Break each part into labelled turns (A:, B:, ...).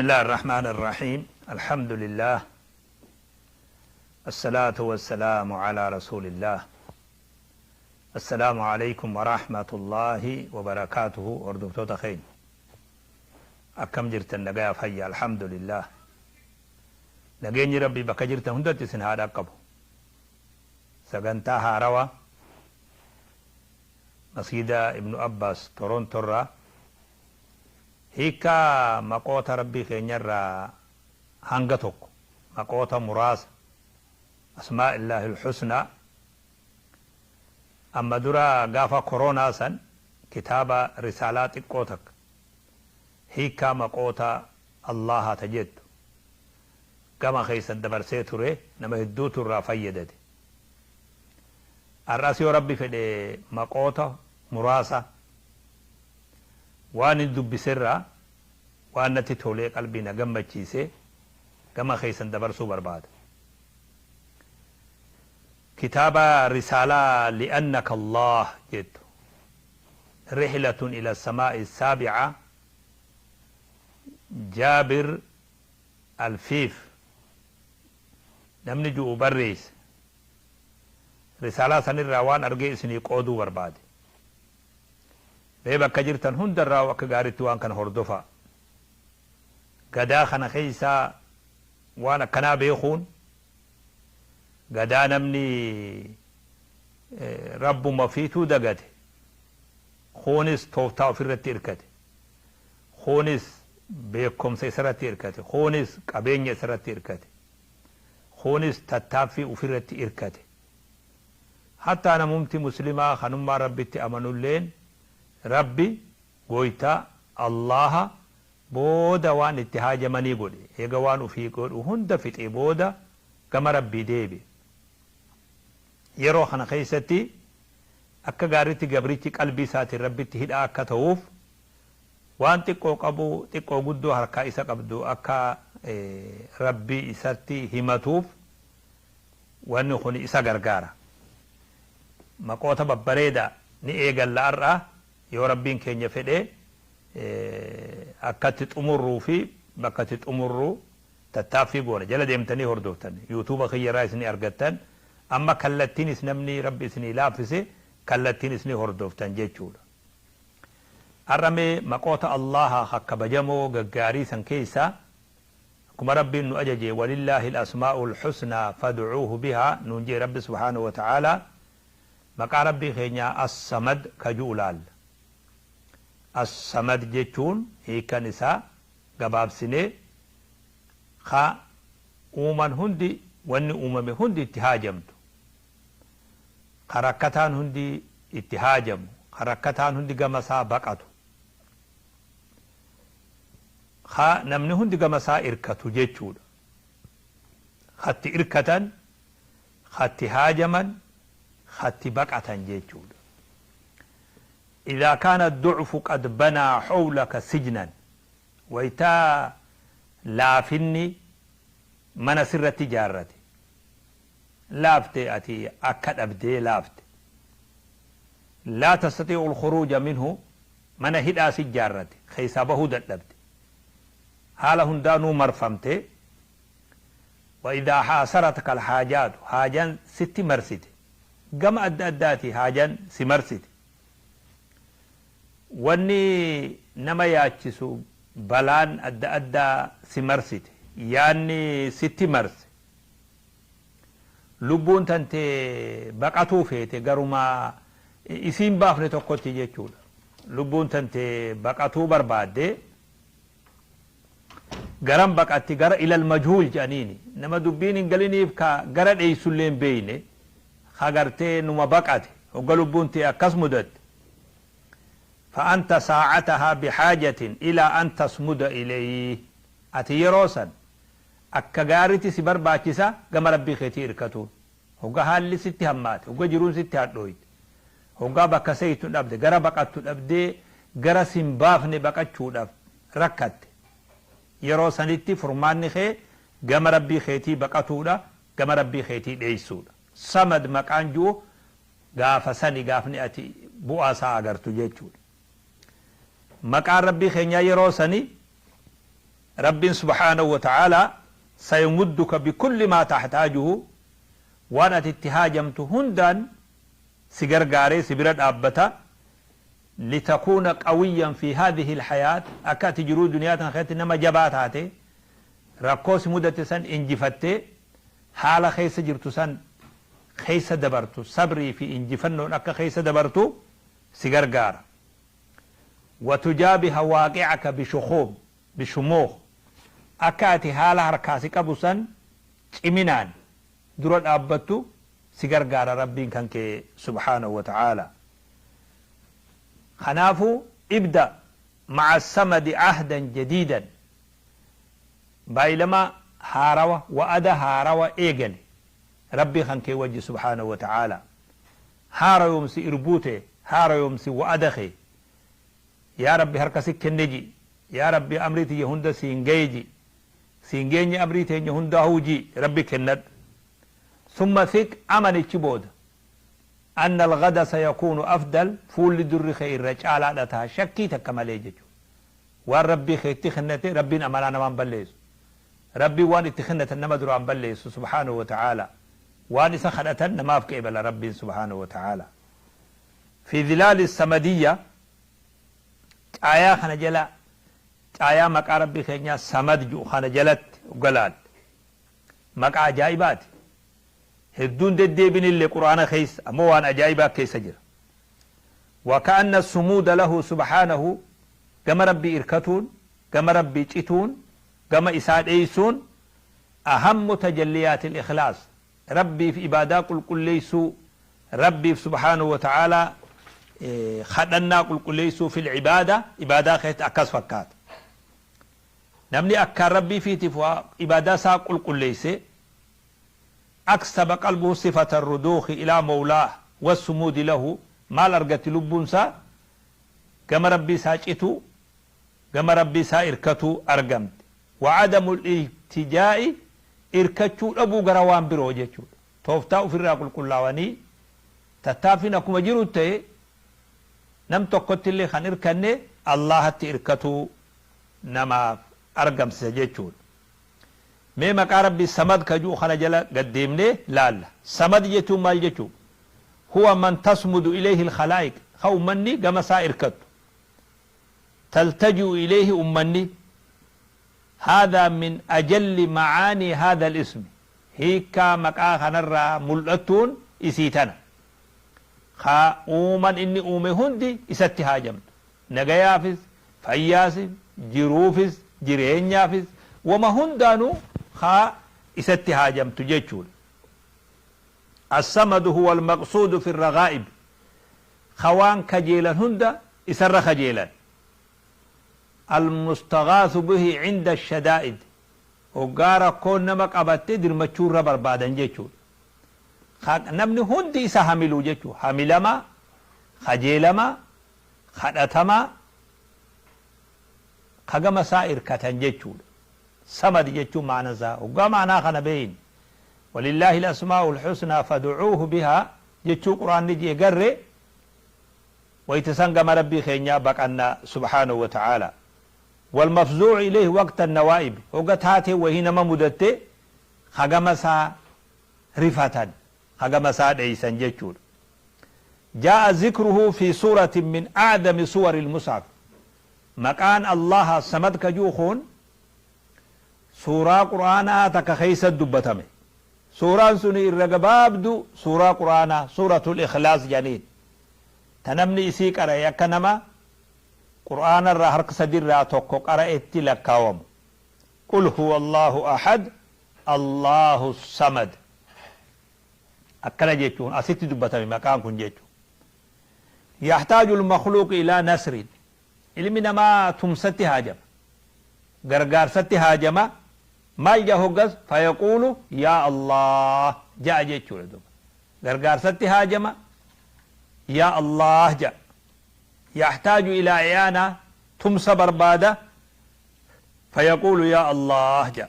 A: بسم الله الرحمن الرحيم الحمد لله الصلاة والسلام على رسول الله السلام عليكم ورحمة الله وبركاته. Hordoftoota keenya, akkam jirtan? Nagaya, fayya? الحمد لله. Nageenyi Rabbii bakka jirtan hundatti isin haa dhaqqabu. Sagantaa haarawaa Masjida Ibnu Abbas Torontorraa hiikkaa maqoota Rabbii keenyarraa hanga tokko, maqoota muraasa, أسماء الله الحسنى. Amma dura gaafa koronaa san kitaaba risaalaa xiqqoo takka, hiikkaa maqoota Allahaa ta jettu, gama keeysan dabarsee ture. Nama hedduutu irraa fayyadate. Har'as yoo Rabbi fedhe maqoota muraasa waan hin dubbiserraa waan natti tolee qalbii na gammachiise gama keeysan dabarsuu barbaada. Kitaaba risaalaa لأنك الله jettu, رحلة إلى السماء السابعة، Jaabir Alfiif namni ju'u barreesse. Risaalaa sanirraa waan argee isinii qooduu barbaade. Mee bakka jirtan hundarraa akka gaaritti waan kana hordofaa. Gadaa kana keeysaa waan akkanaa beekuun gadaa namni Rabbuma fiituu dagate, kunis tooftaa ofirratti irkate, kunis beekumsa isarratti irkate, kunis qabeenya isarratti irkate, kunis tattaaffii ofirratti irkate. Hattaa namumti Muslimaa kanummaa Rabbitti amanulleen Rabbi Goytaa Allaha booda waan itti haajamanii godhe, eega waan ufii godhu hunda fixe booda gama Rabbii deebi. Yeroo kana keessatti akka gaariitti gabrichi qalbii isaatiin Rabbitti hidhaa akka ta'uuf, waan xiqqoo qabu, xiqqoo guddoo harkaa isa qabdu akka Rabbii isatti himatuuf wanni kun isa gargaara. Maqoota babbareeda ni eegalla har'a yoo Rabbiin keenya fedhe. Akkatti xumurruu fi bakka itti xumurru tattaaffii goona. Jala deemtanii hordoftan, YouTube kiyyarraa isinii argattan. Amma kallattiinis namni Rabbi isinii laaffise kallattiin isinii hordoftan jechuudha. Har'a mee maqoota Allaha kabajamoo gaggaarii san keessaa, akkuma Rabbiin nu ajaje, "ولله الأسماء الحسنى فادعوه بها" nuun jee Rabbi سبحانه وتعالى, maqaa Rabbii keenyaa As-Samad kajuu laalla. As-Samad jechuun hiikan isaa gabaabsinee ka uuman hundi, wanni uumame hundi itti haajamtu, ka rakkataan hundi itti haajamu, ka rakkataan hundi gama isaa baqatu, ka namni hundi gama isaa irkatu jechuudha. Katti irkatan, katti haajaman, katti baqatan jechuudha. إذا كان الضعف قد بنى حولك سجنا, waytaa laafinni mana sirratti ijaarrate, laafte, ati akka dhabdee laafte, لا تستطيع الخروج منه, mana hidhaa si ijaarrate keessaa bahuu dadhabde, haala hundaanuu marfamte, وإذا حاصرتك الحاجات, haajaan sitti marsite, gama adda addaati haajaan si marsite, wanni nama yaachisu, balaan adda addaa si marsite, yaanni sitti marse, lubbuun tante baqatuu feete, garuma isiin baafne tokkotti jechuudha. Lubbuun tante baqatuu barbaadde, garam baqatti? Gara إلى المجهول jedhaniini, nama dubbiin hin galiniif ka gara dheeysullee hin beeyne, ka gartee numa baqate. Hogga lubbuun tee akkas mudatte, فأنت ساعتها بحاجة إلى أن تصمد إليه, ati yeroo san akka gaaritti si barbaachisa gama Rabbii keetii irkatuun. Hogga haalli sitti hammaate, hogga jiruun sitti hadhooyte, hoggaa bakka seeytu dhabde, gara baqattu dhabdee, gara sin baafne baqachuudhaaf rakkatte, yeroo sanitti furmaanni kee gama Rabbii keetii baqatuudha, gama Rabbii keetii dheeysuudha. Samad maqaan ji'u gaafa sani gaafni ati bu'aa isaa agartu jechuudha. Maqaan Rabbii keenyaa yeroo sani Rabbiin subhaanahu wa ta'aalaa sayumudduka bikulli maa tahtaajuhu, waan ati itti haajamtu hundaan si gargaaree si bira dhaabbata. Litakuuna qawiyyan fi haadhihi alhayaat, akka ati jiruu duniyaa tana keessatti nama jabaa taate, rakkoo si mudate san injifattee haala keessa jirtu san keessa dabartu, sabrii fi injifannoon akka keessa dabartu si gargaara. Watujaabiha waaqi'aka bishukhum bishumuukh, akka ati haala harkaa si qabu san ciminaan dura dhaabbattu si gargaara Rabbiin kan kee subhaanahu wa ta'aala. Kanaafuu ibda ma'a samadi ahdan jadiidan, baay'ilama haarawa, wa'ada haarawa eegali Rabbii kan kee wajji subhaanahu wa ta'aala. Haarayoomsi irbuu tee, haarayoomsi wa'ada kee. Yaa Rabbi, harka si kenne ji, yaa Rabbi, amrii tiyya hunda siin gaye ji, siin geenye amrii teenya hundaahuu ji, Rabbi kennadhu. Summa thiq, amanichi booda anna alghada sayakuunu afdal, fuulli durri kee irra caalaadha taha shakkii takka malee jechuudha. Waan Rabbii keetti kennate Rabbiin amanaa namaan balleessu. Rabbiin waan itti kennatan nama duraan balleessu subhaanahu wa ta'aala. Waan isa kadhatan namaaf qeebala Rabbiin subhaanahu wa ta'aala. Fi dhilaali samadiyya, caayaa kana jala, caayaa maqaa Rabbii keenyaa Samad jedhu kana jalatti galaal. Maqaa ajaa'ibaati. Hedduun deddeebinillee Qur'aana keessa, ammoo waan ajaa'ibaa keessa jira. Wa ka'anna sumuuda lahu subhaanahu, gama Rabbii irkatuun, gama Rabbii cituun, gama isaa dheeysuun, ahammu tajalliyaatil ikhlaas, Rabbiif ibaadaa qulqulleessuu, Rabbiif subhaanahu wa ta'aalaa kadhannaa qulqulleessuu, fil ibaada, ibaadaa keessatti akkas fakkaata. Namni akkaan Rabbii fiitiif waa ibaadaa isaa qulqulleesse, aksaba qalbuhu sifata ruduukhi ilaa mawlaah wassumuudi lahu, maal argatti lubbuun isaa? Gama Rabbii isaa cituu, gama Rabbii isaa irkatuu argamte. Wa adamu iltijaa'i, irkachuu dhabuu gara waan biroo jechuudha. Tooftaa ofirraa qulqullaawanii tattaaffiin akkuma jiru ta'e, nam tokkotti illee kan irkanne Allahatti irkatuu namaaf argamsiisa jechuudha. Mee maqaa Rabbii Samad ka ji'u kana jala gad deemnee laalla. Samad jechuun maal jechuu? Huwa man tasmudu ilayhi al-khalaa'iq, ka ummanni gama isaa irkattu. Taltaji'u ilayhi ummanni. Haadhaa min ajalli macaanii haadha al-ismi. Hiikkaa maqaa kanarraa mul'attuun isii tana. Ka uuman inni uume hundi isatti haajamtu. Nagayaafis, fayyaasis, jiruufis, jireenyaafis, wama hundaanuu ka isatti haajamtu jechuudha. As-samadu huwa al-maqsuudu fi ar-raghaa'ib, ka waan kajeelan hunda isarra kajeelan. Al-mustaghaasu bihi 'inda ash-shadaa'id, hoggaa rakkoon nama qabatte dirmachuu irra barbaadan jechuudha. Ka namni hundi isa hamilu jechuudha. Hamilamaa, kajeelamaa, kadhatamaa, ka gama isaa irkatan jechuudha. Samad jechuun ma'anan isaa hoggaa ma'anaa kana beeyne, walillaahi al-asmaa'ul husnaa fad'uuhu bihaa jechuu Qur'aanni je'e garre, wayta san gama Rabbii keenyaa baqanna subhaanahu wa ta'aala. Wal mafzuu'u ilayhi waqta an-nawaa'ib, hogga taatee wahii nama mudatte ka gama isaa rifatan, ka gama isaa dheeysan jechuudha. Jaa'a zikruhu fi suuratin min a'zami suwari al-mushaf, maqaan Allaha Samad ka ji'u kun suuraa Qur'aanaa takka keessa dubbatame. Suuraan suni irra gabaabdu suuraa Qur'aanaa suuratul Ikhlaas jedhaniin. Ta namni isii qara'e akka nama Qur'aana irraa harka sadi irraa tokko qara'etti lakkaawamu. Qul huwa Allahu ahad Allahu samad. Akkana jechuun asitti dubbatame maqaan kun jechuudha. Yahtaaju al-makhluuq ilaa nasrin. Ilmi namaa tumsatti haajama. Gargaarsatti haajama. Maal ja'a hoggas? Fayaquulu yaa Allah ja'a jechuudha duuba. Gargaarsatti haajama, yaa Allah ja'a. Yahtaaju ilaa i'aanaa, tumsa barbaada. Fayaquulu yaa Allah ja'a.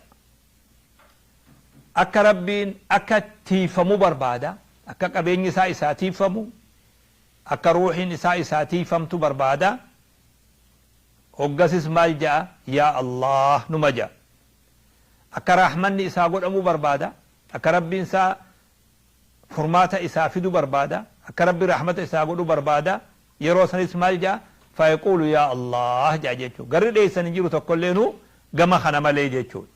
A: Akka Rabbiin akka tiifamu barbaada. Akka qabeenyi isaa isaa tiifamu, akka ruuhiin isaa isaa tiifamtu barbaada. Hoggasis maal ja'a? Yaa Allah numa ja'a. Akka rahmanni isaa godhamuu barbaada. Akka Rabbiin isaa furmaata isaa fidu barbaada. Akka Rabbi rahmata isaa godhu barbaada. Yeroo sanis maal ja'a? Fayaquulu yaa Allah ja'a jechuudha. Garri dheessan hin jiru tokkolleenu gama kana malee jechuudha.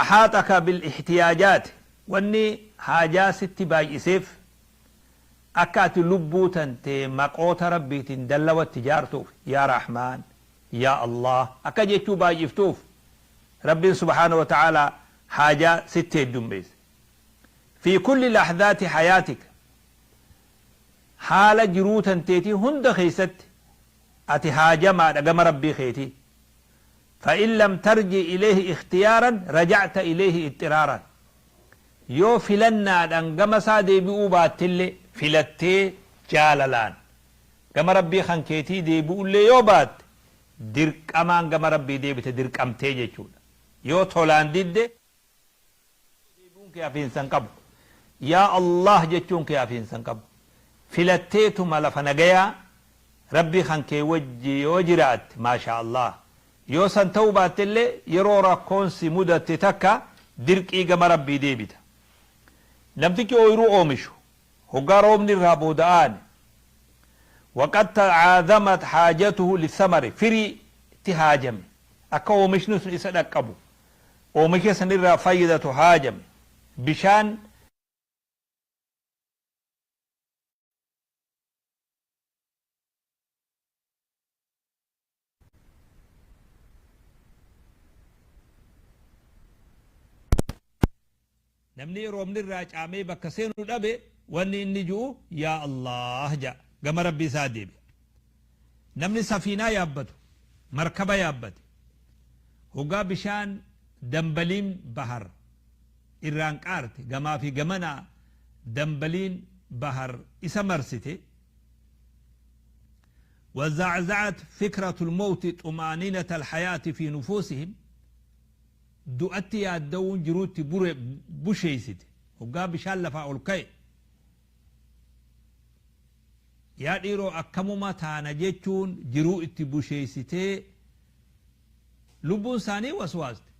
A: Axaaxaka bil ihtiyaajaati, wanni haajaa sitti baay'iseef akka ati lubbuu tantee maqoota Rabbiitiin dallawatti ijaartuuf, yaa Rahmaan, yaa Allah akka jechuu baay'iftuuf Rabbiin subhaanahu wa ta'aalaa haajaa sitti heddummeesse. Fi kulli lahzaati hayaatika, haala jiruu tanteetii hunda keessatti ati haajamaadha gama Rabbii keetii. Fa in lam tarji ilayhi ikhtiyaaran raja'ta ilayhi idxiraaran. Yoo filannaadhaan gama isaa deebi'uu baattellee, filattee jaalalaan gama Rabbii kan keetii deebi'ullee yoo baatte, dirqamaan gama Rabbii deebite, dirqamtee jechuudha. Yoo tolaan didde deebi'uun kee hafiinsa hin qabu. Yaa Allah jechuun kee hafiinsa hin qabu. Filatteetuma lafa nagayaa Rabbii kan kee wajji yoo jiraatte, maashaa Allah. Yoo san ta'uu baattellee, yeroo rakkoon si mudatte takka dirqii gama Rabbii deebita. Namtichi ooyruu oomishu hoggaa roobni irraa booda aane, waqad ta'aadhamat haajatuhu lithamari, firii tti haajame, akka oomishni sun isa dhaqqabu, oomisha san irraa fayyadatu haajame, bishaan Namni roobni irraa caamee bakka seenu dhabe, wanni inni ju'u yaa Allah ja'a, gama Rabbii isaa deebi'a. Namni safiinaa yaabbatu, markaba yaabbate, hoggaa bishaan dambaliin bahar irraan qaarte, gamaa fi gamanaa dambaliin bahar isa marsite, وزعزعت فكرة الموت طمأنينة الحياة في نفوسهم، du'atti yaadda'uun jiruutti busheeysite, hoggaa bishaan lafaa ol ka'e, yaa dhiiroo akkamuma taana jechuun jiruu itti busheeysitee, lubbuun isaanii waswaaste,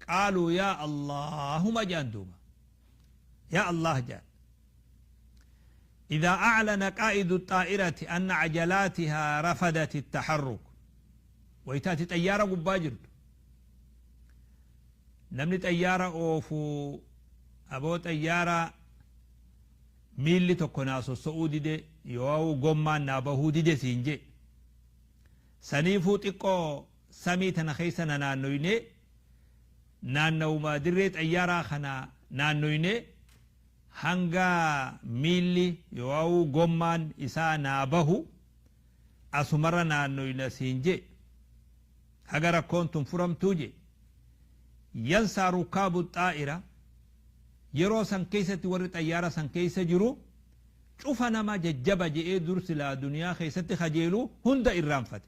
A: qaaluu yaa Allahuma jedhan duuba, yaa Allah jedhan. إذا أعلن قائد الطائرة أن عجلاتها رفضت التحرك، wayta ati xayyaara gubbaa jirtu, namni xayyaara oofu aboo xayyaara miilli tokko naa sosso'uu dide yoo gommaan naa bahuu dide siin jee, saniifuu xiqqoo samii tana keessa na naannoynee, naannawuma dirree xayyaaraa kana naannoynee, hanga miilli yoo gommaan isaa naa bahu asumarra naannoyna siin jee, haga rakkoon tun furamtuu jee, yansaa rukaabu xaa'ira, yeroo san keessatti warri xayyaara san keessa jiru cufa nama jajjaba je'ee dur silaa duniyaa keessatti kajeelu hunda irraanfate.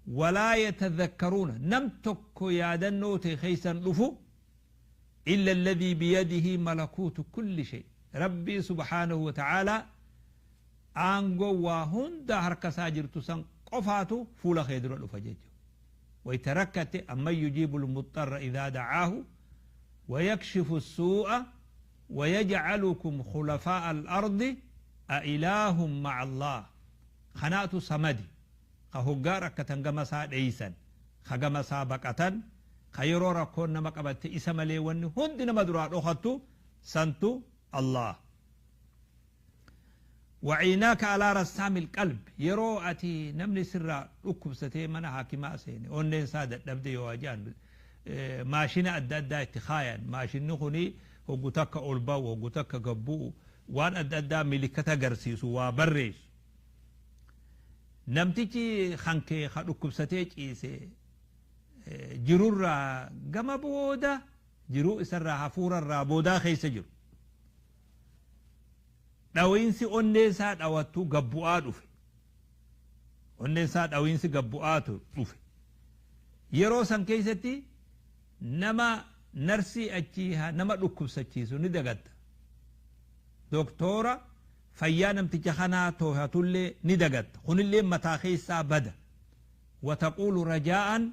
A: Walaa yatadhakkaruuna, nam tokko yaadannoo ta'e keessan dhufu, illa alladhii biyadihi malakuutu kulli shay, Rabbii subhaanahu wa ta'aalaa aangoo waa hunda harka isaa jirtu san qofaatu fuula kee dura dhufa jechuudha. Wayta rakkate, amman yujiibu lmuxxarra idaa dacaahu ويكشف السوء ويجعلكم خلفاء الأرض أإله مع الله. خنات صمدي ka hoggaa rakkatan gama isaa dheeysan, ka gama isaa baqatan, ka yeroo rakkoon nama qabatte isa malee wanni hundi nama duraa dhokattu santu Allah. وعيناك على رسام القلب، yeroo ati namni sirraa dhukkubsatee mana hakimaa seene, onneen isaa dadhabde yoo ajaan, maashina adda addaa itti kaayan, maashinni kuni hoggu takka ol ba'u, hoggu takka gabbu'u, waan adda addaa milikata agarsiisu, waa barreessu. Namtichi kankee ka dhukkubsatee ciise jirurraa gama booda jiruu isarraa hafuurarraa boodaa keessa jiru. Dhawiinsi onnee isaa dhawattu gabbu'aa dhufe. Onneen isaa dhawiinsi gabbu'aatu dhufe. Yeroo san keessatti nama narsii achii nama dhukkubsachiisu ni dagatta. Doktoora Fayyaa namticha kanaa toohatullee ni dagatta. Kunillee mataa keessaa bada. Wataquulu rajaa'an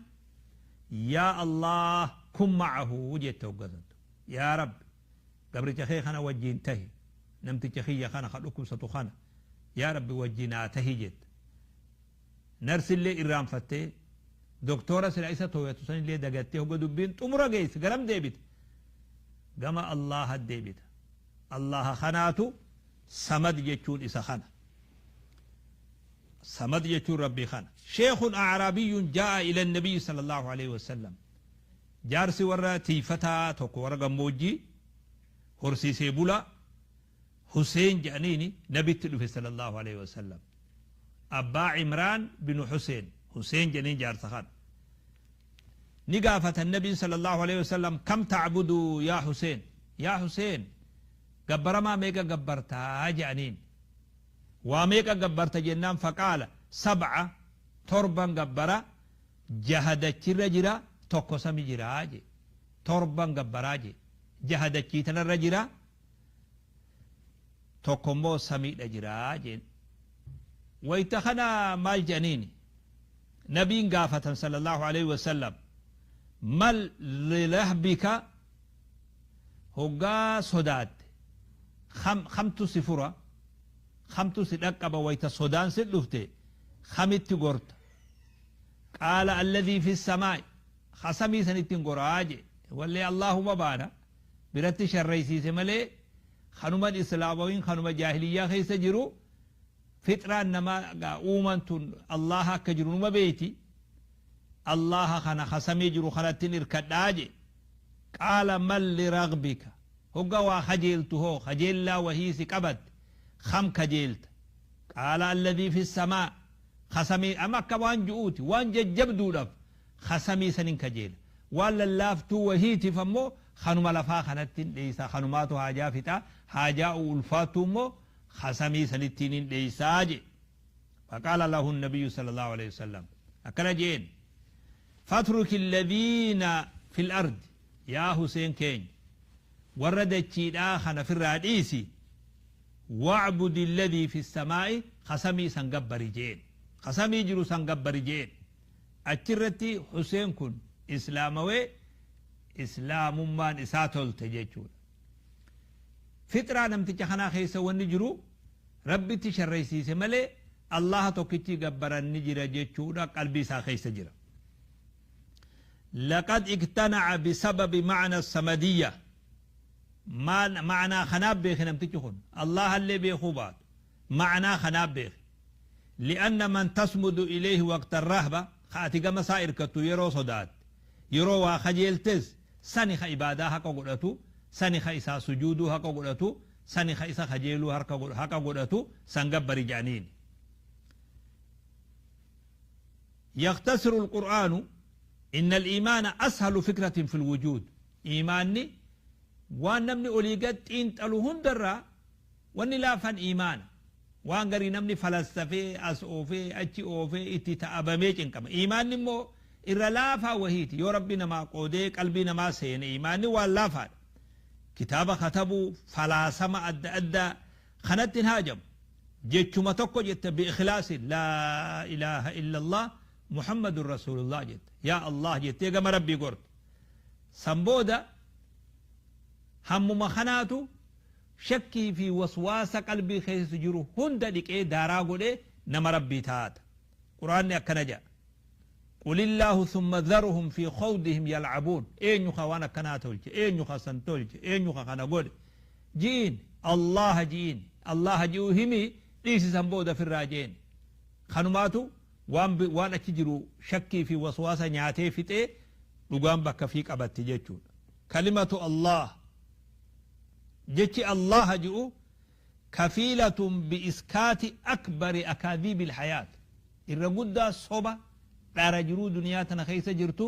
A: yaa Allah kun macahu jette hoggasantu. Yaa Rabbi gabricha kee kana wajjiin tahi, namticha kiyya kana ka dhukkubsatu kana yaa Rabbi wajjiin haa tahi jette. Narsillee irraanfattee, doktora sila isa tooyatu sanillee dagattee, hogga dubbiin xumura geesse garam deebita? Gama Allaha deebita. Allaha kanaatu samad jechuun isa kana. Samad jechuun Rabbii kana. Sheekhun A'raabiyyun jaa'a ila nabiyyi sallallahu alaihi wasallam. Jaarsi warra tiifataa tokko, warra gammoojjii horsiisee bulaa, Huseen jedhaniini, nabitti dhufe sallallahu alaihi wasallam. Abbaa Imraan binu Huseen, Huseen jedhaniin jaarsa kana. Ni gaafatan nabiin sallallahu alaihi wasallam, kam ta'budu yaa Huseen? Yaa Huseen, gabbaramaa meeqa gabbartaa jedhaniin. Waa meeqa gabbarta jennaan, faqaala sab'a, torban gabbara, jaha dachirra jira, tokko sami jira je. Torban gabbaraa je. Jaha dachii tanarra jira, tokko immoo samiidha jira jeen. Wayta kana maal jedhaniini? Nabiin gaafatan sallallahu alaihi wasallam, mal lilahbika, hoggaa sodaatte kamtu si fura, kamtu si dhaqqaba, wayta sodaan si dhufte kamitti gorta? Qaala alladhii fi samaa'i, ka samii sanittiin goraa je. Wallee Allahuma baana biratti sharraysiise malee kanuman islaamawiin kanuma jaahiliyyaa keessa jiru. Fixraan namaa uuman tun Allaha akka jiru numa beeyti. Allaha kana ka samii jiru kanattiin irkadhaa je. Qaala mal liragbika, hogga waa kajeeltu hoo, kajeellaa wahii si qabatte, kam kajeelta? Qaala alladhii fi samaa, ka samii. Amma akka waan ju'uuti, waan jajjabduudhaaf ka samii sanin kajeela, waan lallaaftuu wahiitiif ammoo kanuma lafaa kanattiin dheeysa, kanumaatu haajaa fixa, haajaa ulfaattuu immoo ka samii sanittiin hin dheeysaa je. Faqaala lahu nabiyyu sallallahu alaihi wasallam, akkana jeen: fatruki alladhiina fil ardi, yaa Huseen keenya, warra dachiidhaa kana firraa dhiisi, wa'budi alladhii fi samaa'i, ka samii san gabbari jeen, ka samii jiru san gabbari jeen. Achirratti Huseen kun islaamawee, islaamummaan isaa tolte jechuudha. Fixraa namticha kanaa keessa wanni jiru Rabbitti sharraysiise malee Allaha tokkichi gabbaran ni jira jechuudha qalbii isaa keessa jira. Laqad iktanaca bisababi macna samadiyya, macnaa kanaaf beeke namtichi kun. Allahallee beekuu baatu macnaa kanaaf beeke. Li'anna man tasmudu ilayhi waqta rahba, ka ati gama isaa irkattu yeroo sodaatte, yeroo waa kajeeltes, sani ka ibaadaa haqa godhatu, sani ka isaa sujuuduu haqa godhatu, sani ka isa kajeeluu haqa godhatu, san gabbari jedhaniini. يختصر القرآن إن الإيمان أسهل فكرة في الوجود. إيماني waan namni olii gad xiinxalu hundarraa wanni laafan iimaana. Waan garii namni falassafee as oofee achi oofee itti ta'abamee cinqama. Iimaanni immoo irra laafaa wahiiti. Yoo Rabbi namaa qoodee qalbii namaa seene, iimaanni waan laafaadha. Kitaaba katabuu, falaasama adda addaa kanatti hin haajamu. Jechuma tokko jette bi'ikhlaasin, laa ilaaha illallah Muhammadun rasuulullah jette, yaa Allah jettee gama Rabbii gorte. San booda hammuma kanaatu shakkii fi waswaasa qalbii keessa jiru hunda dhiqee daaraa godhee nama Rabbii taata. Quraanni akkana jedha: qulillaahu thumma dharuhum fi khawdihim yalcabuun. Eenyu ka waan akkanaa tolche? Eenyu ka san tolche? Eenyu ka kana godhe ji'iin? Allaha ji'iin. Allaha ji'uu himii dhiisisan booda firraa jeen. Kanumaatu waan achi jiru shakkii fi waswaasa nyaatee fixee dhugaan bakka fi qabatti jechuudha. Kalimatu Allah, jechi Allaha ji'u, kafiilatun bi'iskaati akbari akaadiibi ilhayaat, irra guddaa soba dhara jiruu duniyaa tana keessa jirtu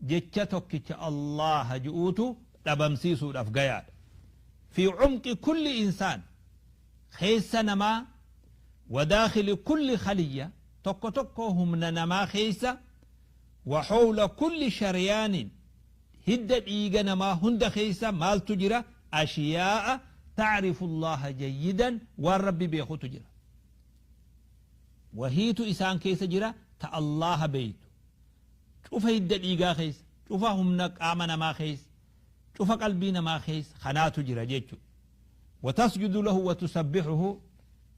A: jecha tokkicha Allaha ji'uutu dhabamsiisuudhaaf gayaadha. Fi cumqi kulli insaan, keessa namaa, وداخل كل خلية، tokko tokko humna namaa keessa، وحول كل شريان، hidda dhiiga namaa hunda keessa maaltu jira? أشياء تعرف الله جيدا والرب بيخوت جرا وهيتو إسان كيس جرا تا الله بيت شوف هيدا الإيقا خيس شوفهم نك آمن ما خيس شوف قلبينا ما خيس خناتو جرا جيتشو وتسجد له وتسبحه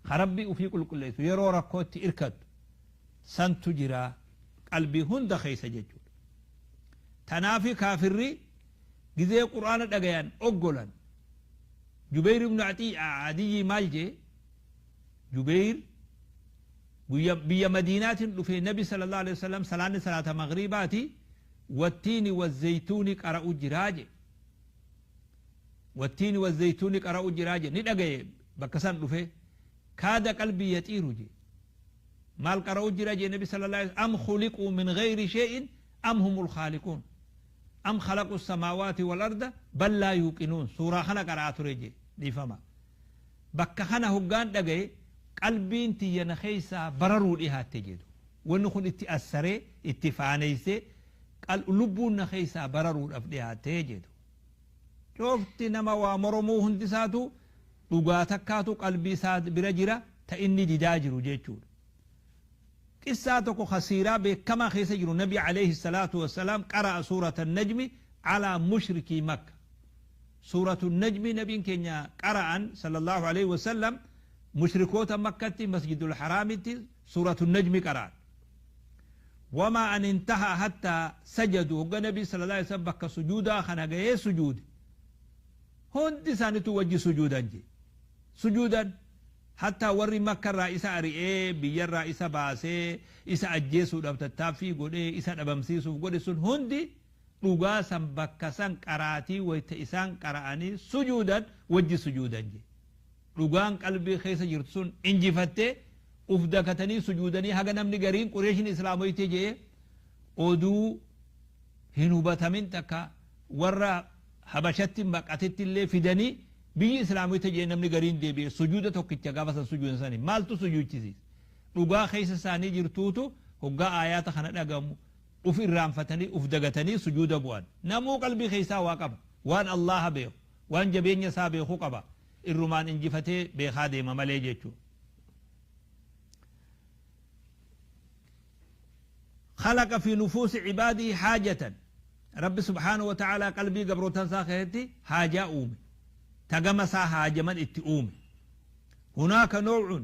A: خربي وفي كل كل يرو ركوت إركد سنتو جرا قلبي هند خيس جيتشو تنافي كافري جزي قرآن دقيان أقولن جبير بن عدي مالجي جبير بيا مدينات في النبي صلى الله عليه وسلم صلاة صلاة مغرباتي والتين والزيتون قرأوا جراجي والتين والزيتون قرأوا جراجي ندقي بكسان لفه كاد قلبي يطير جي مال قرأوا جراجي النبي صلى الله عليه وسلم أم خلقوا من غير شيء أم هم الخالقون أم خلقوا السماوات والأرض بل لا يوقنون سورة خنا قرأت رجي دي فما بك خنا هقان دقي قلبي انت ينخيسا برروا لها تجدو ونخن اتأثري اتفانيسي قال لبون نخيسا برروا لها تجدو شفت نما وامرمو هندساتو لغاتكاتو قلبي ساد برجرة تإني دجاجر جيتشور قصاتك خسيرة بكما خيسجر النبي عليه الصلاة والسلام قرأ سورة النجم على مشركي مكة سورة النجم نبي كينيا قرأ صلى الله عليه وسلم مشركوت مكة مسجد الحرام سورة النجم قرأ وما أن انتهى حتى سجدوا النبي صلى الله عليه وسلم بك سجودا خنقه سجود هند سانتو وجه سجودا جي سجودا حتى وري مكة رئيس أريئة بيار رئيس باسي إسا أجيسو دبتتافي قولي إسا دبمسيسو قولي سن هندي رغاسا بكسان قراتي ويتئسان قرآني سجودا وجه سجودا جي رغان قلبي خيس جرتسون انجفتي افدكتني سجودني هغا نمني غرين قريشن إسلامي تيجي أدو هنوبة من تكا ورا حبشت مكاتت اللي فدني بي إسلامي تجي نمني غرين دي بي سجودة توكيتشا غافة سجود ساني مالتو سجود تيزيس رغا خيس ساني جرتوتو هغا آيات خنا دغمو وفي الرامفتني افدغتني سجود بوان نمو قلبي خيسا واقب وان الله بيو وان جبين يسا بيخو قبا الرومان انجفتي بيخادي ممالي جيتشو خلق في نفوس عباده حاجة رب سبحانه وتعالى قلبي قبروتان ساخيتي حاجة أومي تقمسا حاجة من اتئومي هناك نوع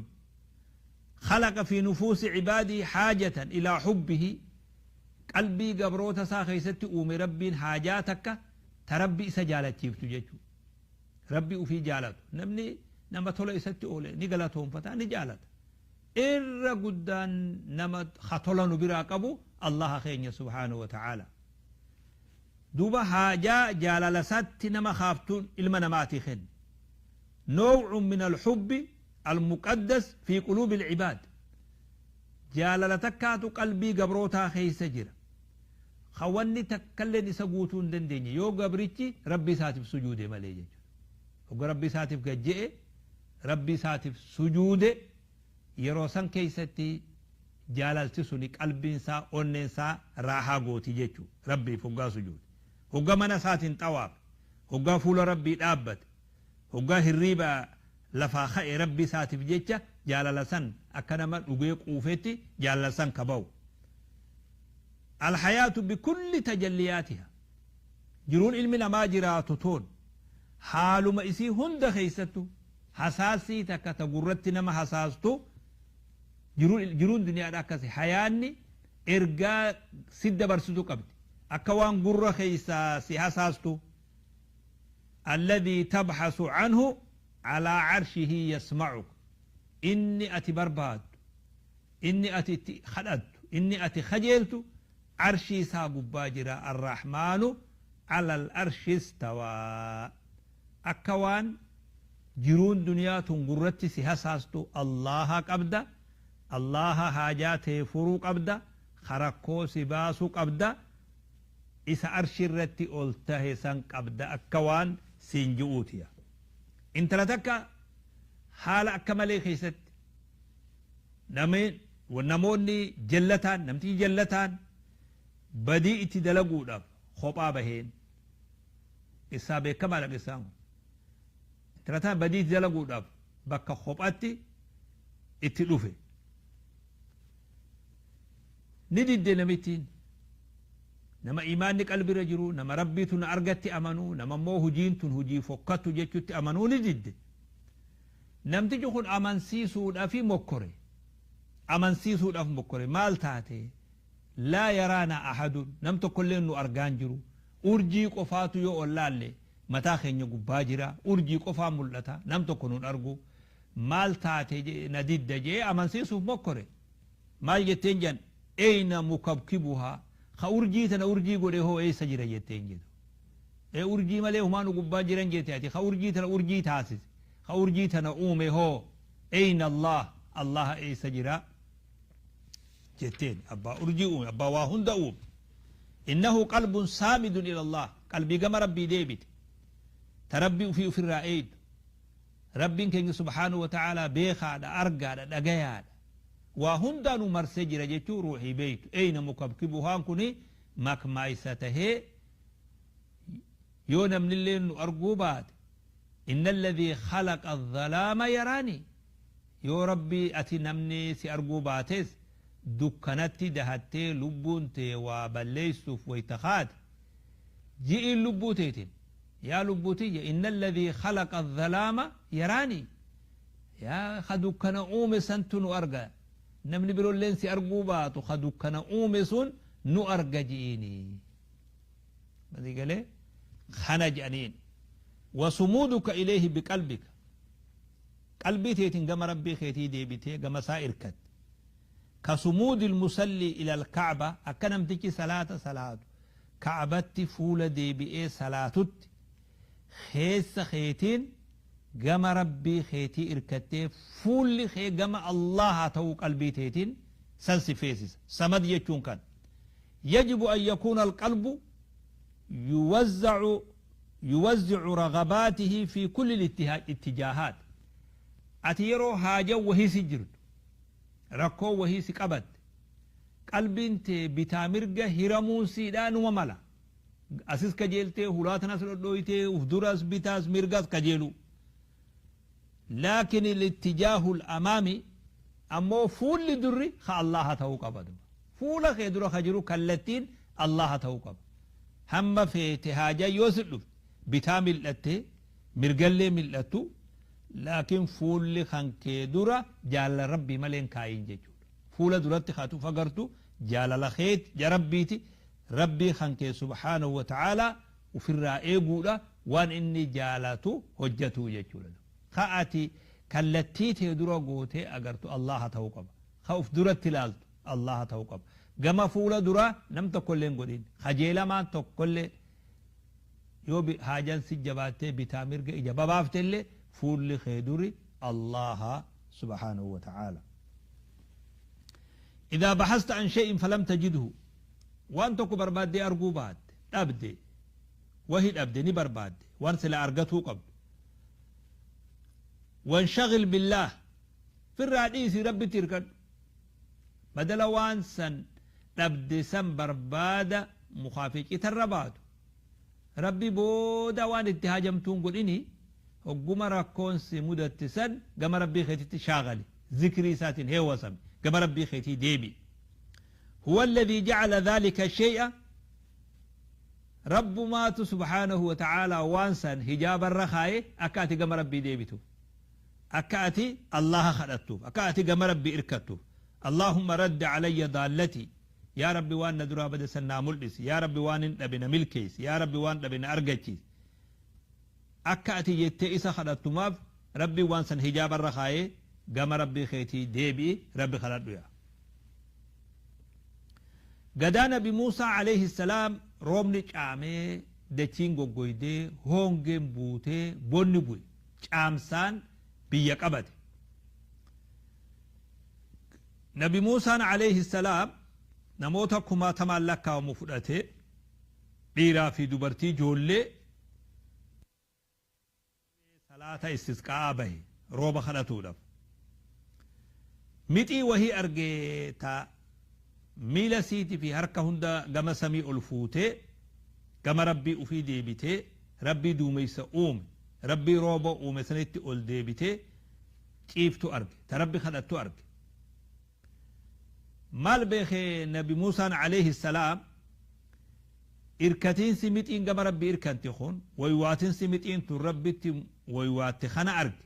A: خلق في نفوس عباده حاجة إلى حبه قلبي قبروتا ساخيستي أومي ربي حاجاتك تربي سجالتي بتجيتو ربي وفي جالته نمني نما تولى إستي أولي نقلتهم فتا نجالت إر قدان نما خطولا نبراقبو الله خيني سبحانه وتعالى دوبا حاجة جالالسات نما خافتون إلما نماتي خن نوع من الحب المقدس في قلوب العباد جالالتكاتو قلبي قبروتا خيس جرا خواني تكلني سقوتون دنديني يو قبريتي ربي ساتف سجودي مالي ربي ساتف قجئ ربي ساتف سجودي يروسان كيستي جالالتي سوني قلبين سا اونين سا راحة قوتي جيتشو ربي فوقا سجود هقا منا ساتين طواب هقا فول ربي دابت هقا هريبا لفاخئ ربي ساتف جيتشا جالالسان أكنما لقيق أوفيتي جالالسان كبو الحياة بكل تجلياتها جرون علمنا ما جراتتون حال ما إسي هند خيستو حساسي تكتغرتنا ما حساستو جرون دنيا راكسي حياني إرقا سد برسدو قبل أكوان قرة خيسا سيحساستو الذي تبحث عنه على عرشه يسمعك إني أتي برباد إني أتي خلدت إني أتي خجلت عرشي ساقب باجرة الرحمن على الأرش استوى أكوان جرون دنيا تنقرت سيحساستو الله قبدا الله حاجاته فروق أبدا خرقو سباسو أبدا إسا أرشرتي أولته سنك أبدا أكوان سينجؤوتيا انت لتكا حال أكملي خيست نمين ونموني جلتان نمتي جلتان بديئتي دلقو داب خوبا بهين إسا بكمال إسان Intala tana badii itti dalaguudhaaf bakka kophatti itti dhufe. Ni didde namittiin. Nama iimaanni qalbirra jiru, nama Rabbiitu na argatti amanu, nama immoo hujiin tun hujii fokkattu jechutti amanuu ni didde. Namtichi kun amansiisuudhafi mokkore. Amansiisuudhaaf mokkore. Maal taate? Laa yaraanaa ahadun. Nam tokkolleen nu argaa hin jiru. Urjii qofaatu yoo ol laalle mataa keenya gubbaa jira. Urjii qofaa mul'ata. Nam tokko nun argu. Maal taate na didda jee amansiisuuf mokkore. Maal jetteen jan? Eyna mukabkibuhaa. Ka urjii tana urjii godhe hoo eessa jira jetteen jedhu. Ee urjii malee humaa nu gubbaa jiran jette ati. Ka urjii tana urjii taasise. Ka urjii tana uume hoo eyna Allah. Allaha eessa jira jetteen. Abbaa urjii uume. Abbaa waa hunda uume. Innahu qalbun saamidun ila Allah. Qalbii gama Rabbii deebite. Ta Rabbii ufii ufirraa eeydu. Rabbiin keenya subhaanahu wa ta'aalaa beekaadha, argaadha, dhagayaadha. Waa hundaa nu marsee jira jechuu ruuhii beeytu. Eyna mukabkibuhaan kuni makmaaysa tahee yoo namnilleen nu arguu baate inna alladhii khalaqa adh-dhalaama yaraani yoo Rabbii ati namni si arguu baates dukkanatti dahattee lubbuun tee waa balleeysuuf wayta kaate ji'iin lubbuu teetin yaa lubbuu tiyya inna alladhii khalaqa adh-dhalaama yaraani yaa ka dukkana uume santu nu arga namni birolleen si arguu baatu ka dukkana uume sun nu arga ji'iini masii galee kana jedhaniin wasumuuduka ilayhi biqalbika qalbii teetiin gama rabbii keetii deebitee gama isaa irkatte ka sumuudil musallii ilal ka'ba akka namtichi salaata salaatu ka'batti fuula deebi'ee salaatutti keessa keetiin gama Rabbii keetii irkattee fuulli kee gama Allaahaa ta'uu qalbii teetiin san si feesisa. Samad jechuun kana. Yajibu an yakuuna alqalbu yuwazzacu yuwazzicu ragabaatihi fi kulli littijaahaat. Ati yeroo haajan wahii si jirtu, rakkoon wahii si qabatte, qalbiin tee bitaa mirga hiramuun siidhaa numa mala. Asis kajeeltee, hulaa tanas dhodhooytee, uf duras, bitaas, mirgas kajeeluu. Laakin al-ittijaahu al-amaami ammoo fuulli durri ka Allaaha ta'uu qaba duba. Fuula kee dura ka jiru kallattiin Allaaha ta'uu qaba. Hamma feete haajaan yoo si dhufte bitaa mil'attee, mirgallee mil'attu, laakin fuulli kan kee dura jaalala Rabbii malee hin kaayin jechuudha. Fuula duratti ka ati uf agartu jaalala keeti, ja Rabbiiti, Rabbii kan kee subhaanahu wa ta'aalaa ufirraa eeguudha, waan inni jaalatu hojjatuu jechuudha. Ka ati kallattii tee dura gootee agartu Allaaha ta'uu qaba. Ka uf duratti laaltu Allaaha ta'uu qaba. Gama fuula duraa nam tokkollee hin godhin. Kajeelamaan tokkollee yoo haajaan si jabaattee bitaa mirga ija babaaftellee fuulli kee duri Allaaha subhaanahu wa ta'aalaa. Idaa bahasta an shay'in falam tajidhu waan tokko barbaaddee arguu baatte, dhabde, wahi dhabde ni barbaadde waan silaa argatuu qabdu. Wanshagil billaah firraa dhiisi Rabbitti hirkadhu. Badala waan san dhabde san barbaada mukaa fi citarra baatu. Rabbi booda waan itti haajamtuu hin godhini hogguma rakkoon si mudatte san gama Rabbii keetitti shaagali zikrii isaatiin heewasami gama Rabbii keetii deebi'i. Huwa alladhii ja'ala dhaalika shay'a Rabbumaatu subhaanahu wa ta'aalaa waan san hijaaba irra kaaye akka ati gama Rabbii deebituuf. Akka ati Allaaha kadhattuuf. Akka ati gama Rabbii irkattuuf. Allaahumma raddi alayya daallatii Yaa Rabbi waan na duraa bade san naa muldhisi. Yaa Rabbi waanin dhabe na milkeessi. Yaa Rabbi waan dhabe na argachiisi. Akka ati jettee isa kadhattumaaf Rabbiin waan san hijaaba irra kaayee gama Rabbii keetii deebi'i Rabbi kadhadhu yaa. Gadaa Nabi Muusaa aleyhi salaam roobni caamee, dachiin goggoydee, hoongeen buutee, bonni bu'e. Caamsaan biyya qabate. Nabi Muusaan aleyhi salaam namoota kumaatamaan lakkaawamu fudhatee, dhiiraa fi dubartii ijoollee, salaata istisqaa'aa bahe rooba kadhatuudhaf. Mixii wahii arge ta miila isiiti fi harka hunda gama samii ol fuutee gama Rabbii ufii deebitee Rabbii duumeysa uume, Rabbii rooba uume sanitti ol deebitee ciiftu arge, ta Rabbi kadhattu arge. Maal beeke Nabi Muusaan alayhi salaam? Irkatiinsi mixiin gama Rabbi irkanti kun, waywaatinsi mixiin tun Rabbitti waywaatte kana arge.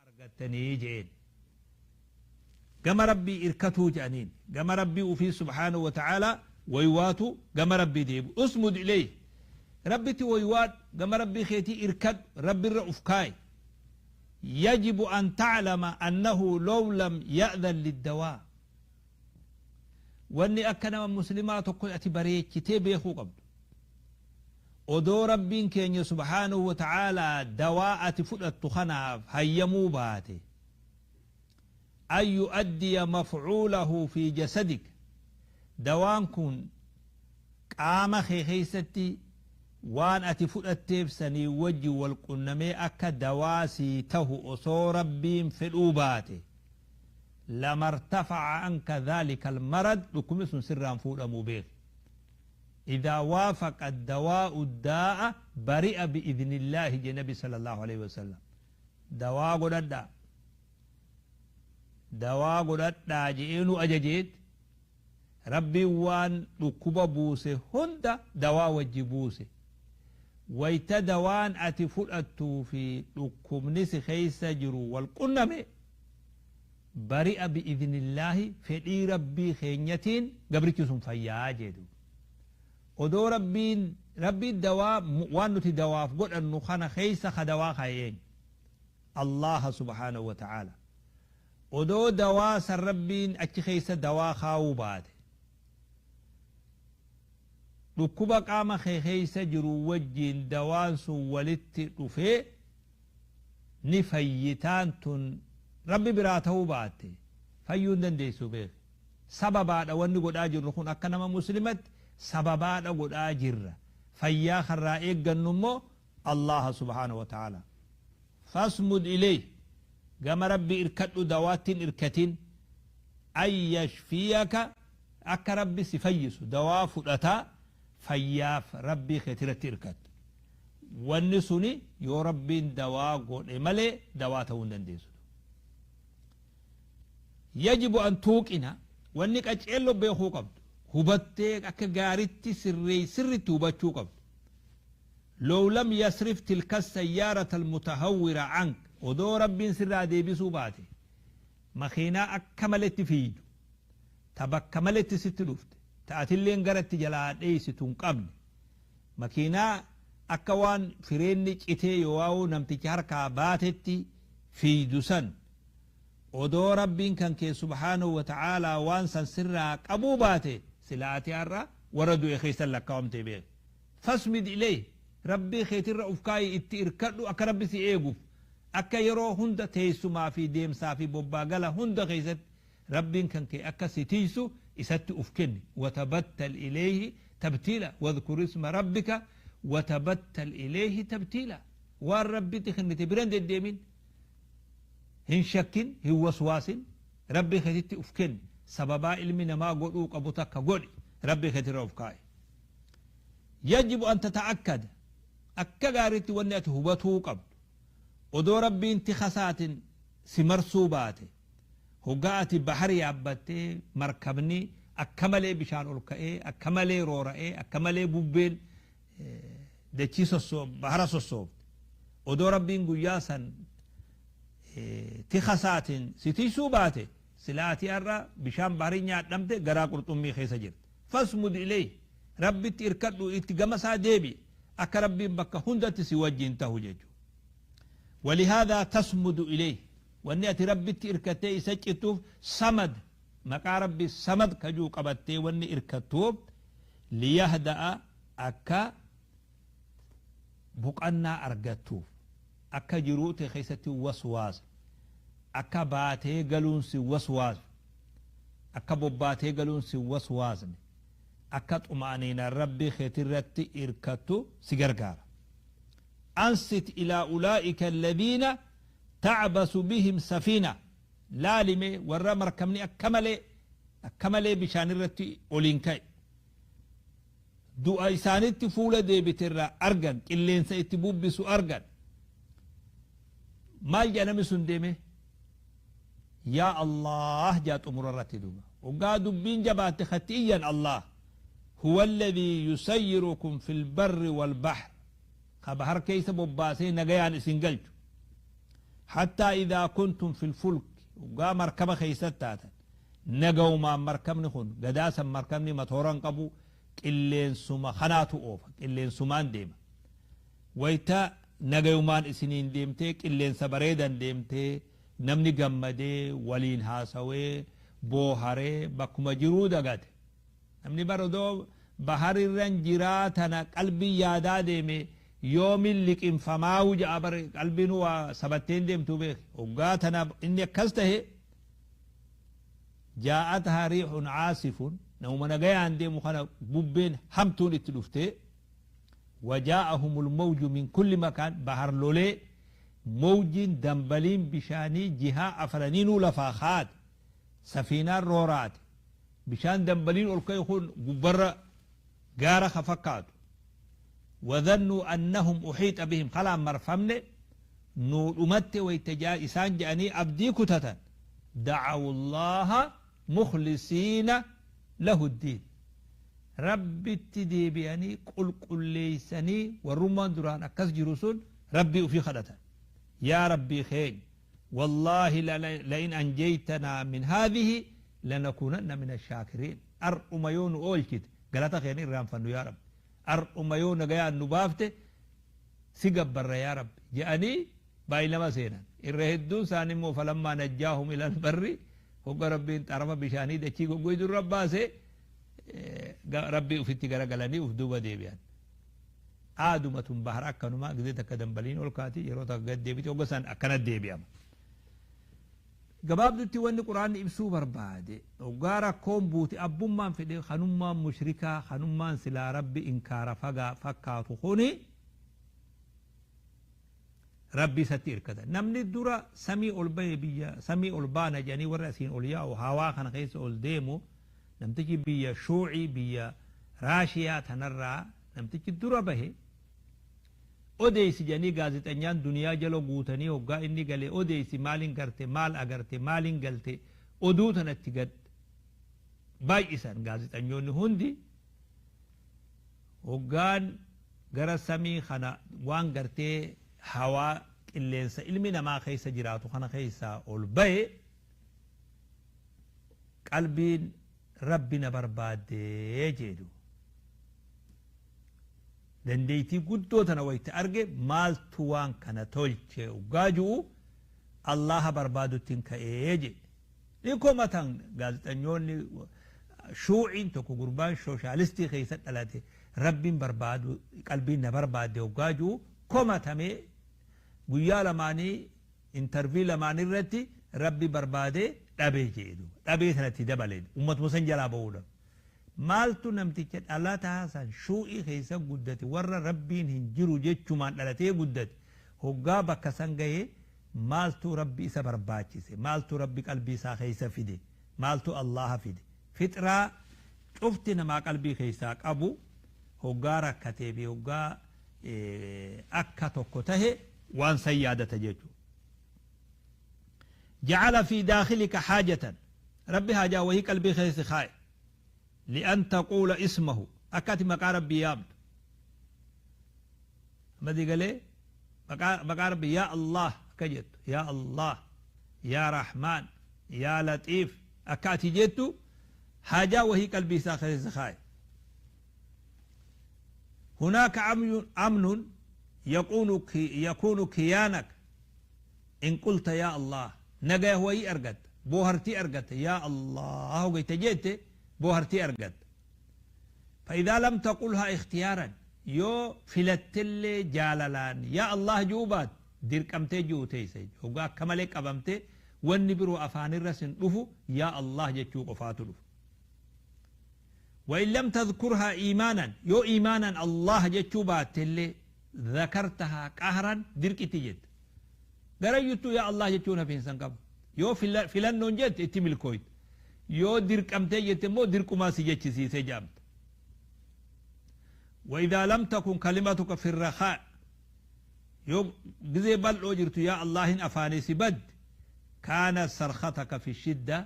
A: Argattanii je'een. Gama Rabbii irkatuu je'aniin. Gama Rabbii ufii subhaanahu wa ta'aalaa waywaatu, gama Rabbii deebi'u. Usmud ilayhi. Rabbitti waywaadhu, gama Rabbii keetii irkadhu, Rabbirra uf kaayi. Yajibu an ta'lama annahu law lam ya'dhan liddawaa. Wanni akka nama muslimaa tokko ati bareechitee beekuu qabdu. Odoo Rabbiin keenya subhaanahu wa ta'aalaa dawaa ati fudhattu kanaaf hayyamuu baate, an yu'addiya maf'uulahu fi jasadik, dawaan kun qaama kee keessatti waan ati fudhatteef sanii wajji wal qunnamee akka dawaa sii tahu osoo Rabbiin fedhuu baate, lamartafa'a anka dhaalika almarad, dhukkubni sun sirraa hin fuudhamuu beeki. Idhaa waafaqa addawaa'u addaa'a bari'a bi'idhnillaahi jedhe Nabi sallallahu aleyhi wa sallam. Dawaa godhadhaa. Dawaa godhadhaa je'ee nu ajajeet Rabbiin waan dhukkuba buuse hunda dawaa wajji buuse. Wayta dawaan ati fudhattuu fi dhukkubni si keessa jiru wal qunname, bari'a bi'idhnillaahi, fedhii Rabbii keenyatiin gabrichi sun fayyaa jee duuba. Odoo Rabbiin Rabbiin dawaa waan nuti dawaaf godhannu kana keessa ka dawaa kaaye eenyu? Allaaha subhaanahu wa ta'aala. Odoo dawaa san Rabbiin achi keessa dawaa kaawuu baate, dhukkuba qaama kee keessa jiru wajjiin dawaan sun walitti dhufee ni fayyitaan tun Rabbi biraa ta'uu baatte fayyuu hin dandeessu beeki. Sababaadha wanni godhaa jirru kun, akka nama muslimatti sababaadha godhaa jirra. Fayyaa karraa eeggannu immoo Allaaha subhaanahu wa ta'aala. Fasmud ilayh, gama Rabbi irkadhu, dawaatti hin irkatin, an yashfiyaka, akka Rabbi si fayyisu dawaa fudhataa fayyaaf Rabbii keetirratti irkattu. Wanni suni yoo Rabbiin dawaa godhe malee dawaa ta'uu hin dandeessu. Yajibu an tuuqina, wanni qaceello beekuu qabdu, hubattee akka gaaritti sirree sirritti hubachuu qabdu. Law lam yasrif tilka sayyaarata almutahawwira ank, odoo Rabbiin sirraa deebisuu baate makiinaa akka maletti fiiydu, ta bakka maletti sitti dhufte, ta atilleen gara itti jalaa dheeysitu hin qabne, makiinaa akka waan fireenni citee yoowaawuu namticha harkaa baatetti fiiydu san, odoo Rabbiin kan kee subhaanahu wa ta'aalaa waan san sirraa qabuu baate, silaa ati har'a warra du'e keessan lakkaawamtee beeki. Fasmid ilayh, Rabbii keetirra uf kaayi, itti irkadhu akka Rabbi si eeguuf, akka yeroo hunda teessumaa fi deemsaa fi bobbaa gala hunda keessatti Rabbiin kan kee akka si tiysu isatti uf kenni. Watabattal ilayhi tabtiila, wadhkur isma rabbika watabattal ilayhi tabtiila. Waan Rabbitti kennite bira hin deddeemin, hin shakkin, hin waswaasin, Rabbii keetitti uf kenni. Sababaa ilmi namaa godhuu qabu takka godhi, Rabbii keetirra uf kaayi. Yajibu an tata'akkada, akka gaariitti wanni ati hubatuu qabdu, odoo Rabbiin tika isaatin si marsuu baate, hoggaa ati bahar yaabbattee markabni akka malee bishaan ol ka'ee, akka malee roora'ee, akka malee bubbeen Dachii sossoof bahara sossoofte. Odoo Rabbiin guyyaa san tika isaatiin si tiysuu baate silaa ati har'a bishaan bahrii nyaadhamte garaa qurxummii keessa jirta. Fasmud ilayhi Rabbitti irkadhu itti gama isaa deebi'i akka Rabbiin bakka hundatti si wajjiin tahu jechuudha. Walihaadaa tasmudu ilayhi wanni ati Rabbitti irkattee isa cittuuf samad maqaa Rabbi samad kajuu qabattee wanni irkattuuf liyahda'a akka boqannaa argattuuf, akka jiruu tee keessatti hin waswaasne, akka baatee galuun si hin waswaasne, akka bobbaatee galuun si hin waswaasne, akka xuma'aniinaan Rabbii keetirratti irkattu si gargaara. Ansit ilaa ulaa'ika alladhiina ta'basu bihim safiina laali mee warra markabni akka malee akka malee bishaanirratti oliin ka'e. Du'a isaanitti fuula deebite irraa argan, qilleensa itti bubbisu argan. Maal jedha namni sun deemee? Yaa Allaah jedha xumura irratti duuba. Hoggaa dubbiin jabaatte katti iyyan Allaah. Huwa alladhii yusayyirukum fil barri wal bahr. Ka bahar keessa bobbaasee nagayaan isin galchu. Hattaa idhaa kuntum fil fulki. Hoggaa markaba keessatti taatan. Nagawumaan markabni kun gadaa san markabni matoora hin qabu qilleensuma kanaatu oofa qilleensumaan deema. Wayta nagayumaan isiniin deemtee qilleensa bareedan deemtee namni gammadee waliin haasawee booharee bakkuma jiruu dagate. Namni bar odoo baharirran jiraa tana qalbiin yaadaa deeme yoomin liqimfamaahu ja'a bar qalbiinuu waa sabattee hin deemtuu beeki. Hoggaa tana inni akkas tahe Jaa'athaa riihun caasifun, namuma nagayaan deemu kana bubbeen hamtuun itti dhuftee, wa jaa'ahumul mawju min kulli makaan, bahar lolee, mawjiin dambaliin bishaanii jihaa afraniinuu lafaa kaate, safiinaan rooraate, bishaan dambaliin ol ka'e kun gubbarra gaara ka fakkaatu, wa dhannuu annahum uhiixa bihim, kalaan marfamne, nuu dhumatte wayta isaan je'anii abdii kutatan, Da'awu Allaaha mukhlisiina lahu ddiin. Rabbitti deebi'anii qulqulleeysanii warrummaan duraan akkas jiru sun Rabbii ufii khadhatan. Yaa Rabbii keenya wallaahi la'in anjeytanaa min haadhihi lanakuunanna mina shaakiriin. Ar'uma yoo nu oolchite galata kee hin irraanfannu yaa Rabbi. Ar'uma yoo nagayaan nu baafte si gabbarra yaa Rabbi je'anii baay'ilama seenan. Irra hedduun isaanii immoo falammaa najjaahum ilal barri hogga Rabbiin xarafa bishaanii dachii goggoydu irra baase Rabbii ufitti garagalanii uf duuba deebi'an. Aaduma tun bahar akkanuma gizee takka dambaliin ol kaati yeroo takka gad deebiti hogga san akkana deebi'ama. Gabaabdutti wanni Qur'aanni ibsuu barbaade hoggaa rakkoon buute abbummaan fedhe kanummaan mushrikaa kanummaan silaa Rabbi inkaara fagaa fakkaatu kuni Rabbi isatti irkata. Namni dura samii ol bahe biyya samii ol baana jedhanii warri asiin ol yaa'u hawaa kana keessa ol deemu namtichi biyya shuucii biyya Raashiyaa tanarraa namtichi dura bahe odeessi jedhanii gaazexanyaan duniyaa jala guutanii hoggaa inni gale odeessi maalin garte maal agarte maalin galte oduu tanatti gad baay'isan gaazexanyoonni hundi Hoggaan gara samii kana waan gartee hawaa qilleensa ilmi namaa keessa jiraatu kana keessaa ol baye qalbiin Rabbi na barbaadde jee duuba. Dandeeytii guddoo tana wayta arge maaltu waan kana tolche hoggaa ju'u Allaaha barbaaduttin ka'ee jee. Ni komatan gaazexanyoonni shuuciin tokko gurbaan shooshaalistii keessa dhalate Rabbiin barbaadu qalbiin na barbaadde hoggaa ju'u komatamee guyyaa lamaanii intervii lamaan irratti Rabbi barbaadee dhabe je'e duuba. Dhabee sanatti dabale ummatuma san jalaa bahuudhaaf. Maaltu namticha dhalataa san shuu'ii keessa guddate warra Rabbiin hin jiru jechumaan dhalatee guddate hoggaa bakka san gahe Maaltu Rabbi isa barbaachise? Maaltu Rabbi qalbii isaa keessa fide? Maaltu Allaaha fide? Fixraa cufti namaa qalbii keessaa qabu hoggaa rakkatee fi hoggaa akka tokko tahe waan san yaadata jechu. Ja'ala fi daakhilika haajatan Rabbi haajaa wahii qalbii keessa si kaaye. Li'an taquula ismahu akka ati maqaa Rabbii yaamtu. Amma galee maqaa Rabbi yaa Allah akka jettu, yaa Allah, yaa Rahmaan, yaa Latiif akka ati jettu haajaa wahii qalbii isaa keessa kaaye. هناك أمن يكون كيانك إن قلت يا الله. نجا هو أرقد بوهرتي أرقد يا الله وقيت جيت بوهرتي أرقد. فإذا لم تقلها اختيارا يو فلتل جاللان يا الله جوبات دير كمتي جوتي سيد وقا كمالك أبمتي والنبرو أفان الرسن دفو يا الله جتشو قفاتو. وإن لم تذكرها إيمانا يو إيمانا الله جتشوبات اللي ذكرتها قهرا درك تجد قريتو يا الله جتشونا في إنسان قبل يو فلان نونجت اتمل كويت يو درك أمتي يتمو درك ما سيجتش سيجامت. وإذا لم تكن كلمتك في الرخاء يو جزي بل أجرت يا الله إن أفاني سبد كان صرختك في الشدة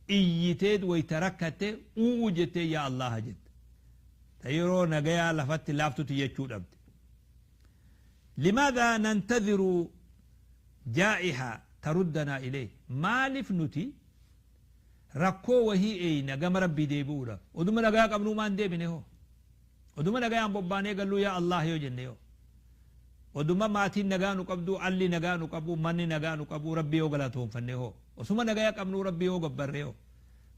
A: إيتيد ويتركت أوجت يا الله جد تيرو نجيا لفت لافتو تيجود أبد. لماذا ننتظر جائحة تردنا إليه؟ مالف نتي ركو وهي أين قام ربي ديبورا ودم نجا قبل ما نديبنه ودم نجا عم بباني قالوا يا الله يجنيه ودم ما تين نجا نقبضو علي نجا نقبو مني نجا نقبو ربي يغلطهم فنه وسما نجا قبل ربي يغبره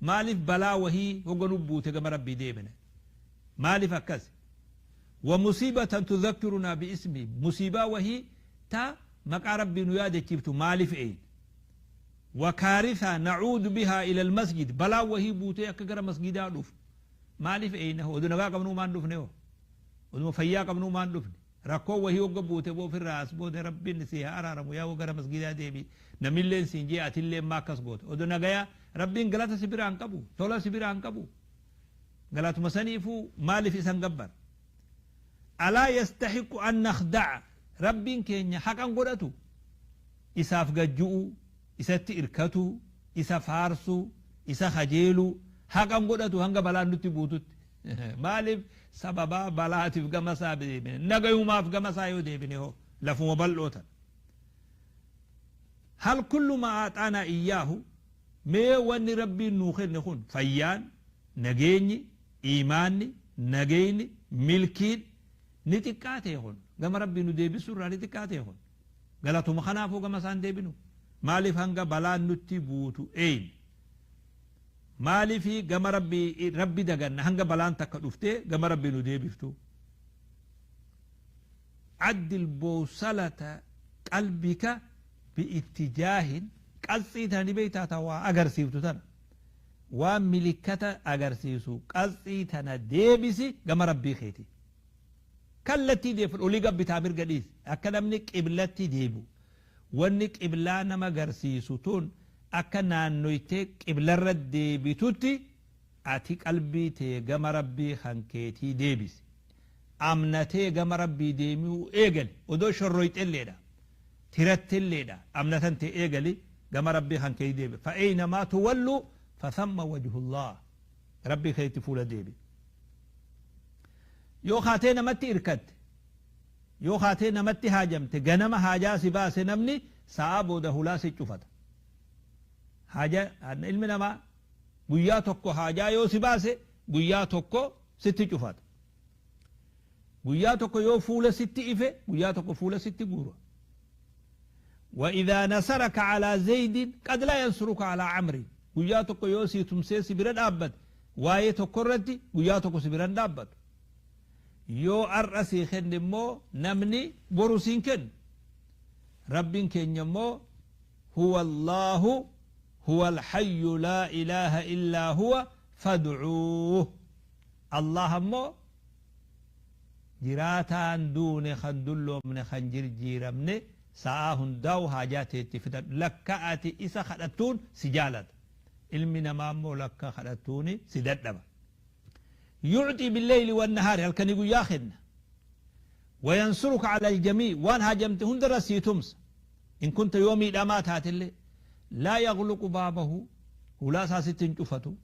A: مالف بلا وهي هو بوته قام ربي ديبنه مالف أكز. ومصيبة تذكرنا باسمي مصيبة وهي تا مقع ربي نيادة كيبتو مالف أين. وكارثة نعود بها إلى المسجد بلا وهي بوتي أكجر مسجد ألوف مالف أين هو دون قبل ما ندفنه ودون فيا قبل ما ندفن ركوا وهي وقبوته بو في الرأس بود ربي نسيها أرارم ويا وجر مسجد ديبي نميل سينجي أتيل ما كسبوت ودون جايا ربي غلط سبيران كبو تولا سبيران كبو غلط مسنيفو مالف إسان جبر. ألا يستحق أن نخدع ربي كين حقا قدرته إساف ججو إسات إركتو إسا فارسو إسا خجيلو حقا قدرته هنگا بلا نتي بوتوت مالف سببا بلا تفقى مسا بديبني نغيو ما فقى مسا يوديبني هو لفو مبلوتا. هل كل ما أعطانا إياه مي وني ربي نوخر نخون فيان نجيني إيماني نجيني ملكين نتكاته هون قام ربي نديبي سورة نتكاته هون قالتو مخنافو قام سان ديبنو مالف هنگا بلا نتي بوتو اين مالفي قام ربي ربي دغن هنگا بلان تكدفته قام ربي نديبفتو. عدل بوصلة قلبك باتجاه قصي تاني بيتا توا اغرسيفتو تن وملكته اغرسيسو قصي تنا ديبسي قام ربي خيتي كالتي ديف أولي قب تعبير قديس أكلمني قبلتي ديبو ونك قبلانا ما قرسيسو تون أكنا نويتك قبل الرد بتوتي أتيك قلبي تي قم ربي خنكيتي ديبس أمنتي قم ربي ديميو إيقل ودو شرويت اللي دا ترت اللي دا أمنتن تي إيقلي قم ربي خنكيتي ديبي. فأينما تولوا فثم وجه الله ربي خيتي فول ديبي. يو خاتي نمتي إركت يو خاتي نمتي هاجمت جنم هاجا سباس نمني سابو دهولا سيشوفت حاجة علم نما بيا تكو حاجة يو سباس بيا تكو ستي شوفت بيا تكو يو فول ستي إفه بيا تكو فول ستي جورا. وإذا نصرك على زيد قد لا ينصرك على عمري بيا تكو يو سيتمسي سبرد أبد واي تكرتي بيا تكو سبرد أبد يو أرسي خدمو نمني بروسين كن ربين كن يمو هو الله هو الحي لا إله إلا هو فادعوه الله مو جراتان دون خندلو من خنجر جيرمني ساعهن داو حاجاتي تفدد لك أتي إسا خدتون سجالت علمنا مامو لك خدتوني سددما يعطي بالليل والنهار هل كان يقول ياخذنا وينصرك على الجميع وان هاجمتهن درسي تمس إن كنت يومي الأمات هات اللي لا يغلق بابه ولا ساستن شفته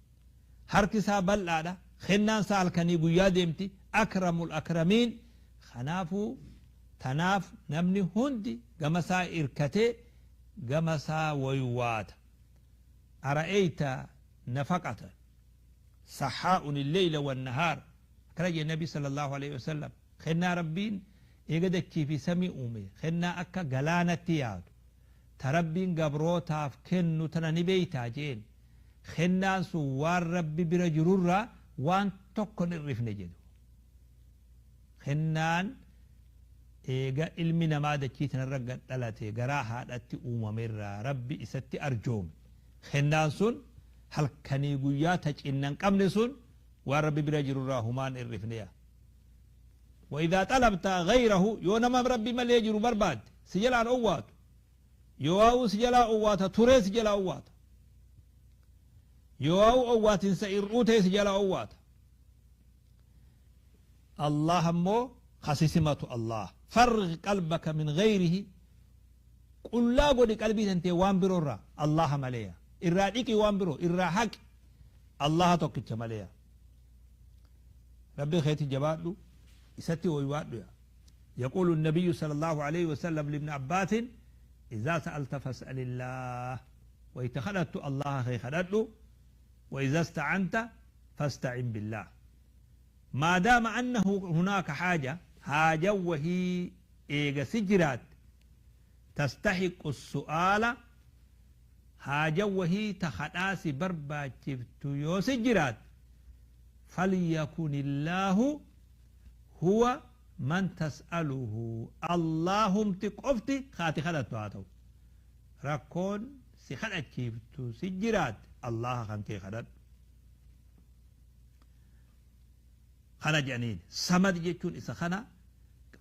A: حركسا بل على خنان سال كان يقول يا ديمتي أكرم الأكرمين خنافو Tanaaf namni hundi gama isaa irkatee gama isaa waywaata. Ara'ayta nafaqata sahaa'un illeyla wannahaar, akkana jedhe Nabi sallallahu alaihi wasallam. Kennaa Rabbiin eega dachii fi samii uume, kennaa akka galaanatti yaadu ta Rabbiin gabrootaaf kennu tana ni beeytaa jeen. Kennaan sun waan Rabbi bira jirurraa waan tokko hin hir'ifne jedhu. Kennaan eega ilmi namaa dachii tanarra gad dhalate garaa haadhatti uumamerraa Rabbi isatti arjoome, kennaan sun halkanii guyyaa ta cinna hin qabne sun waan Rabbi bira jirurraa humaan hir'ifneya. وإذا طلبت غيره, yoo nama Rabbi malee jiru barbaadde, si jalaan owwaatu. Yoo si jalaa owwaata turee si jalaa owwaata, yoo owwaatinsa ir'uu ta'e si jalaa owwaata. Allah ammoo khasisimatu Allah. فرغ قلبك من غيره, qullaa godhi qalbii tantee waan biroo irraa, Allaha maleeya. Irraa dhiqi, waan biroo irraa haqi, Allaha tokkicha maleeya. Rabbi keeti jabaadhu, isatti waywaadhu ya. يقول النبي صلى الله عليه وسلم لابن عباس: إذا سألت فاسأل الله, wayta kadhattu الله kee kadhadhu, وإذا استعنت فاستعن بالله. ما دام أنه هناك حاجة, حاجة وهي eega si jiraat, تستحق السؤال, حاجة وهي ta kadhaa si barbaachiftu yoo si jiraat, فليكن الله هو من تسأله, Allahumti qofti kaati kadhattu haa ta'u. Rakkoon si kadhachiiftu si jiraat, Allaha kan kee kadhadhu. Kana jedhaniin samad jechuun isa kana.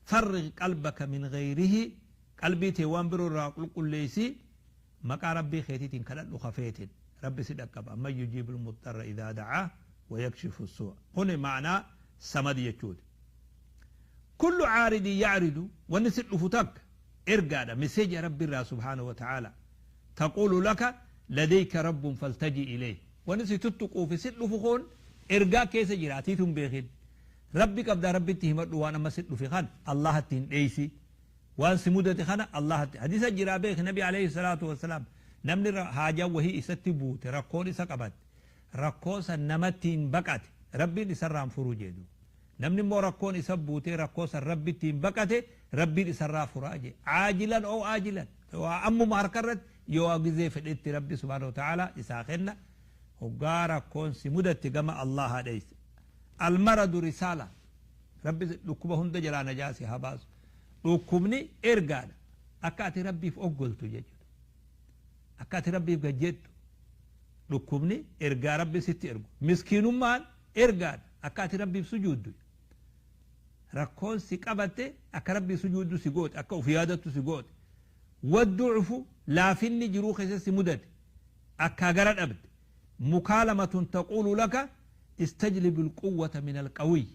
A: فرغ قلبك من غيره, qalbii tee waan biroo irraa qulqulleessi, maqaa Rabbii keetiitiin kadhadhu. Kafeetin Rabbi si dhaqqaba. أمن يجيب المضطر إذا دعاه ويكشف السوء. Kuni ma'anaa samad jechuuti. كل عارض يعرض, wanni si dhufu takka ergaadha, message Rabbi irraa سبحانه وتعالى, تقول لك لديك رب فالتجئ إليه. Wanni si tuttuquufi si dhufu kun ergaa keessa jira, atiitu hin beekin. Rabbi qabdaa, Rabbitti himadhu. Waan amma si dhufe kan Allahatti hin dheeysi, waan si mudate kana Allahatti. Hadiisa jiraa beek, Nabi عليه الصلاة والسلام, namni haajaa wahii isatti buute, rakkoon isa qabatte, rakkoo san namatti hin baqate, Rabbiin isarraan furuu jedhu. Namni immoo rakkoon isa buute, rakkoo san Rabbitti hin baqate, Rabbiin isarraa furaa jee, عاجلا أو آجلا, waa ammuma harka irratti yoo gizee fedhetti Rabbi سبحانه وتعالى isaa kenna. Hoggaa rakkoon si mudatte gama Allaha dheeyse. المرض رسالة. Rabbi dhukkuba hunda jalaa najaasi haa baasu. Dhukkubni ergaadha, akka ati Rabbiif oggoltu jechuudha, akka ati Rabbiif gajjeettu. Dhukkubni ergaa Rabbi sitti ergu. Miskiinummaan ergaadha, akka ati Rabbiif sujuuddu. Rakkoon si qabatte akka Rabbii sujuuddu si goote, akka uf yaadattu si goote. والضعف, laafinni jiruu keessa si mudate, akka gara dhabde, مكالمة تقول لك استجلب القوة من القوي.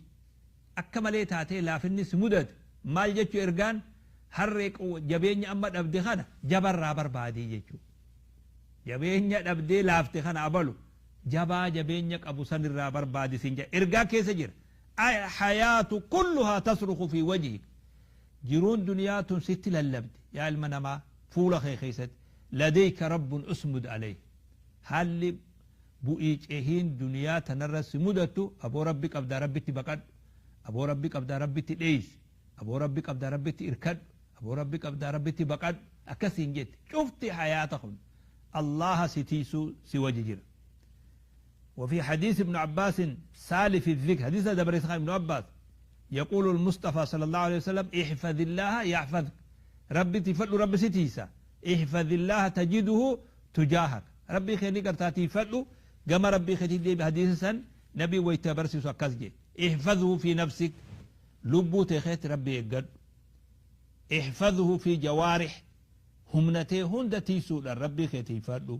A: Akka malee taatee laafinni si mudate maal jechuu? Ergaan harree jabeenya amma dhabde kana jabarraa barbaadii jechuu. Jabeenya dhabdee laafte kana abalu jabaa jabeenya qabu sanirraa barbaadi sin jedha. Ergaa keessa jira. الحياة كلها تصرخ في وجهك, jiruun duniyaa tun sitti lallabde, yaa ilma namaa, fuula kee keessatti: لديك رب اصمد عليه. Haalli bu'ii cehiin duniyaa tanarra si mudattu, aboo Rabbi qabdaa, Rabbitti baqadhu. Aboo Rabbi qabdaa, Rabbitti dheeysi. Aboo Rabbi qabdaa, Rabbitti irkadhu. Aboo Rabbi qabdaa, Rabbitti baqadhu, akkasiin jette. Cufti hayaata kun Allaha si tiisuu si waji jira. وفي حديث ابن عباس سالف الذكر, حديث دبريس ابن عباس، يقول المصطفى صلى الله عليه وسلم: احفظ الله يحفظك. ربي تفضل ربي ستيسا. احفظ الله تجده تجاهك. ربي خيني قرتاتي فضل كما ربي خيتي دي بحديث سن نبي ويتبرسي سكزجي. احفظه في نفسك, lubbuu teekeet Rabbi eeggadhu. احفظه في جوارح, humnatee hunda tiisuudhaan Rabbii keetii fadhu.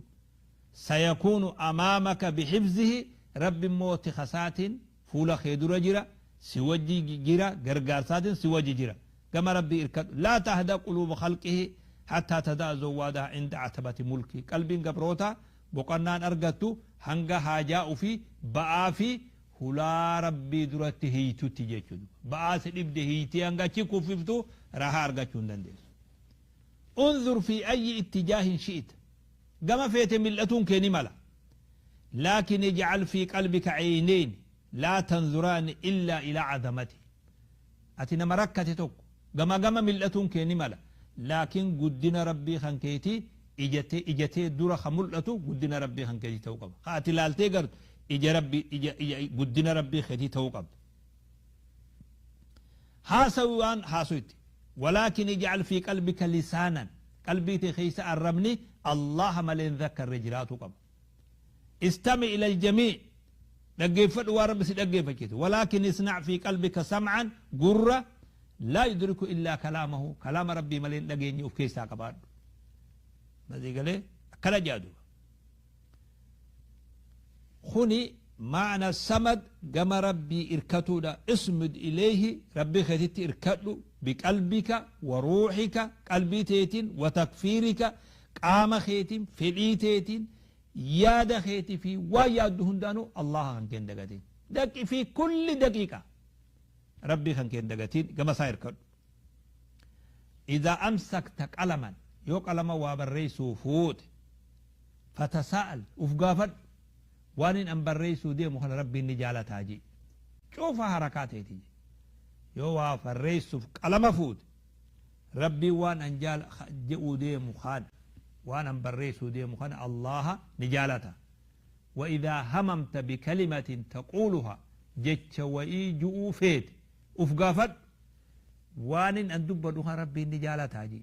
A: سيكون أمامك بحفظه, Rabbi immoo tikasaatiin fuula kee dura jira, si wajji jira, gargaarsaatiin si wajji jira. Gama Rabbii irkadhu. لا تهدأ قلوب خلقه حتى تضع زوادها عند عتبة ملكه. Qalbiin gabroota boqonnaan argattu hanga haajaa ofii ba'aa fi Hulaa Rabbii duratti hiitutti jechuudha. Ba'aa si dhibde hiitee hanga achi kuffiftu rahaa argachuu hin dandeessu. Unzur fi ayyi ittijaahin shi'ita. Gama feete mil'atuun kee ni mala. Laakin ij'al fi qalbika cayneyn laa tanzuraani illaa ilaa azamati. Ati nama rakkate tokko gama gama mil'atuun kee ni mala. Laakin guddina Rabbii kan keetii ija ija tee dura ka mul'atu guddina Rabbii kan keetii ta'uu qaba. Ka ati laaltee gartu ija Rabbii ija ija guddina Rabbii keetii ta'uu qabda. Haasawi waan haasoyte. Walaakin ij'al fi qalbika lisaanan qalbii tee keessa arrabni Allaha malee hin zakkarre jiraatuu qaba. Istami ila aljamii dhaggeeffadhu waan Rabbi si dhaggeeffachiise. Walaakin isna' fi qalbika sam'an gurra laa yudriku illaa kalaamahu kalaama Rabbii malee hin dhageenye of keessaa qabaadhu. Masii galee akkana jedha duuba. Kuni maana samad gama Rabbii irkatuudha. Ismud ilayhi Rabbii keetitti irkadhu biqalbika wa ruuhika qalbii teetiin wa takfiirika qaama keetiin fedhii teetiin yaada keetii fi waan yaaddu hundaanuu Allaha kan kee hin dagatiin. Daqi fi kulli daqiiqa Rabbii kan kee hin dagatiin gama isaa irkadhu. Idhaa amsakta qalaman yoo qalama waa barreessuu fuute fatasaa'al uf gaafadhu waanin an barreessuu deemu kana Rabbiin ni jaalataa ji'i. Cufa harakaa teeti ji'i. Yoo waa barreessuuf qalama fuute Rabbiin waan an je'uu deemu kana waan an barreessuu deemu kana Allaaha ni jaalata. Wa idhaa hamamta bikalimatin taquuluha jecha wa'ii ju'uu feete uf gaafadhu waanin an dubbadhu kana Rabbiin ni jaalataa ji'i.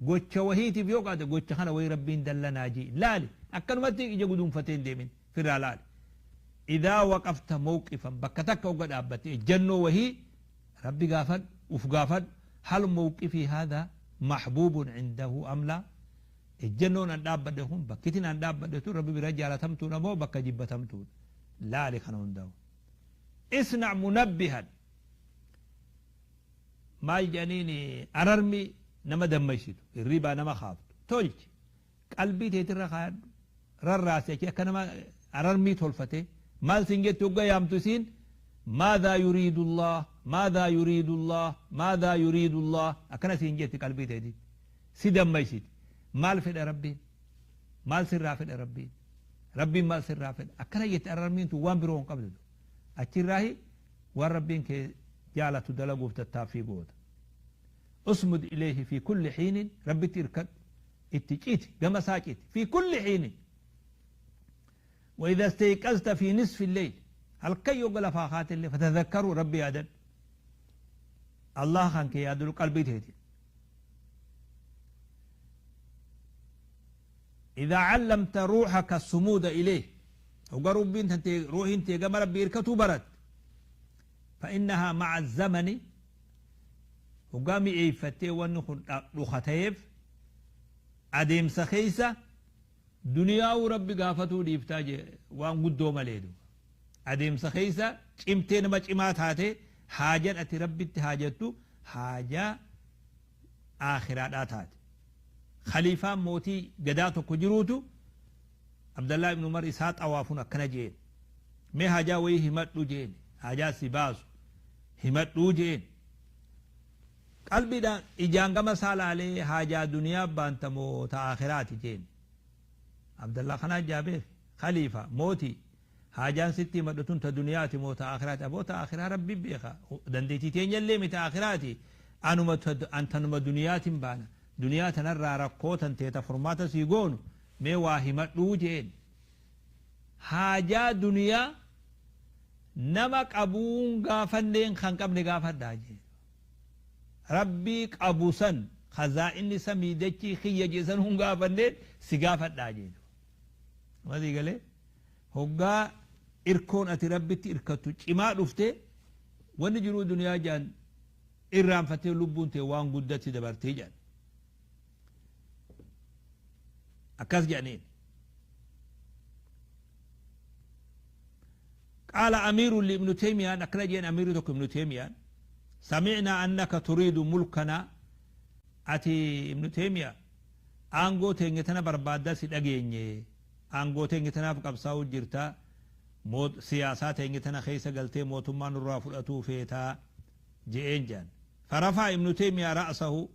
A: Gocha wahiitiif yoo qaate gocha kana wahii Rabbiin dallanaa ji'i. Laali akkanumatti ija guduunfatee hin deemin firraa laali. Idhaa waqafta mawqifan bakka takka hogga dhaabbatte ejjannoo wahii Rabbi gaafadhu uf gaafadhu hal mawqifii haadhaa mahbuubun cindahu am laa ejjannoon an dhaabbadhe kun bakkitin an dhaabbadhe tun Rabbi bira jaalatamtuudha moo bakka jibbatamtuudha laali kana hundaa'u. Isna' munabbihan maal jedhaniin ararmi nama dammaysitu hirribaa nama kaaftu tolchi qalbii teetirra kaayadhu rarraasi achi akka nama ararmii tolfatee maal siin jetti hogga yaamtu isiin maadhaa yuriidullah maadhaa yuriidullah maadhaa yuriidullah akkana siin jetti qalbii teetitti si dammaysiti maal fedha Rabbiin maal sirraa fedha Rabbiin Rabbiin maal sirraa fedha akkana jetti ararmiin tun waan biroo hin qabdu achirraahi waan Rabbiin kee jaalatu dalaguuf tattaaffii goota. Usmud ilayhi fi kulli hiinin Rabbitti irkadhu itti citi gama isaa citi fi kulli hiinin. Wa idha istayqazta fi nisfi lleyl halkan yoo lafaa kaatellee fatadhakkaruu Rabbi yaadadhu. Allah kan kee yaadadhu qalbii teetiin. Idha allamta ruuhaka sumuuda ilayhi hogga rubbiin tante ruuhiin tee gama Rabbii irkatuu baratte فإنها مع الزمن hoggaa mi'eeffattee wanni kun dhukateef adeemsa keessa duniyaa'uu Rabbi gaafatuu dhiiftaa jee waan guddoo malee duuba. Adeemsa keessa cimtee nama cimaa taatee haajan ati Rabbitti haajattu haajaa aakhiraadhaa taate. Khaliifaan mootii gadaa tokko jiruutu Abdallaa ibn Umar isaa xawaafuun akkana jeen. Mee haajaa wayii himadhu jeen. Haajaa si baasu himadhuu jeen. Qalbiidhaan ijaan gama isaa laalee haajaa duniyaa baanta moo ta aakhiraati jeen. Abdallaa kanaa ijaa beeke. Khaliifa mootii haajaan sitti himadhu tun ta duniyaati moo ta aakhiraati? Aboo ta aakhiraa Rabbi beeka. Dandeettii teenyallee miti aakhiraati. Anuma antanuma duniyaatin baana. Duniyaa tanarraa rakkoo tantee ta furmaata sii goonu mee waa himadhuu jeen. Haajaa duniyaa nama qabuun gaafanneen kan qabne gaafadhaa jeen. Rabbii qabu san khazaa'inni samii dachii kiyya jee san hun gaafanneen si gaafadhaa jeen. Masii galee hoggaa irkoon ati Rabbitti irkattu cimaa dhufte wanni jiruu duniyaa jaan irraanfattee lubbuun tee waan guddatti dabartee jedhan. Akkas jedhaniin. Qaala amiirun li ibnu Teymiyaan akkana jeen amiirri tokko ibnu Teymiyaan sami'naa annaka turiidu mulkanaa ati ibnu Teymiyaa aangoo teenya tana barbaaddaa si dhageenye aangoo teenya tanaaf qabsaa'uu jirta Siyaasaa teenya tana keessa galtee mootummaa nurraa fudhatuu feetaa je'een jedhan. فرفع ابن تيمية رأسه،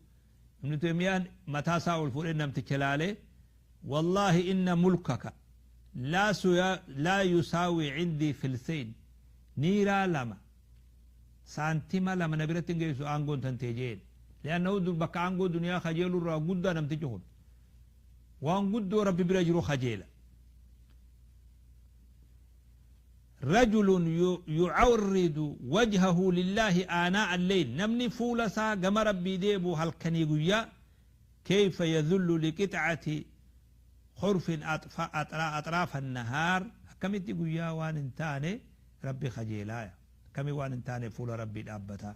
A: ابن تيمية متى ساول فوق نمتك والله إن ملكك لا يساوي عندي فلسين نيرا لما سانتيما لما نبرتن جيسو أنغون تنتجين، لأنه دول بك أنغو دنيا خجيل الرا قد نمتجهن وان قد ربي برجلو خجيلا. رجل يعرض وجهه لله آناء الليل، نمني فولسا قم ربي ديبو هل كنيقيا كيف يذل لقطعة خرف أطراف النهار. كم تقويا وان انتاني ربي خجيلايا، كم وان انتاني فول ربي الأبتا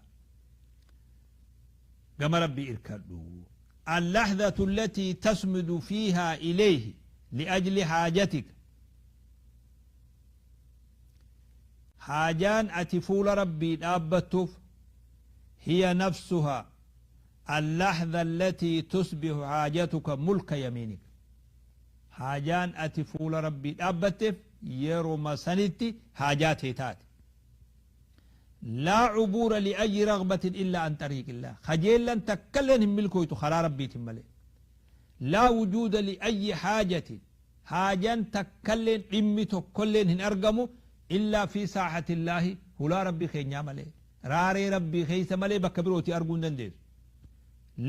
A: قم ربي إركدو. اللحظة التي تسمد فيها إليه لأجل حاجتك، حاجان أتفول ربي الأبتف هي نفسها اللحظة التي تصبح حاجتك ملك يمينك. حاجان أتفول ربي الأبتف يرمى سنتي حاجاتي تات، لا عبور لأي رغبة إلا عن طريق الله. خجيلا تكلن ملكه خلا ربي تملي. لا وجود لأي حاجة، حاجان تكلن إمي تكلن هن أرقمو إلا في ساحة الله. هلا ربي خي ملي راري ربي خي سملي بكبروتي أرقون دندير.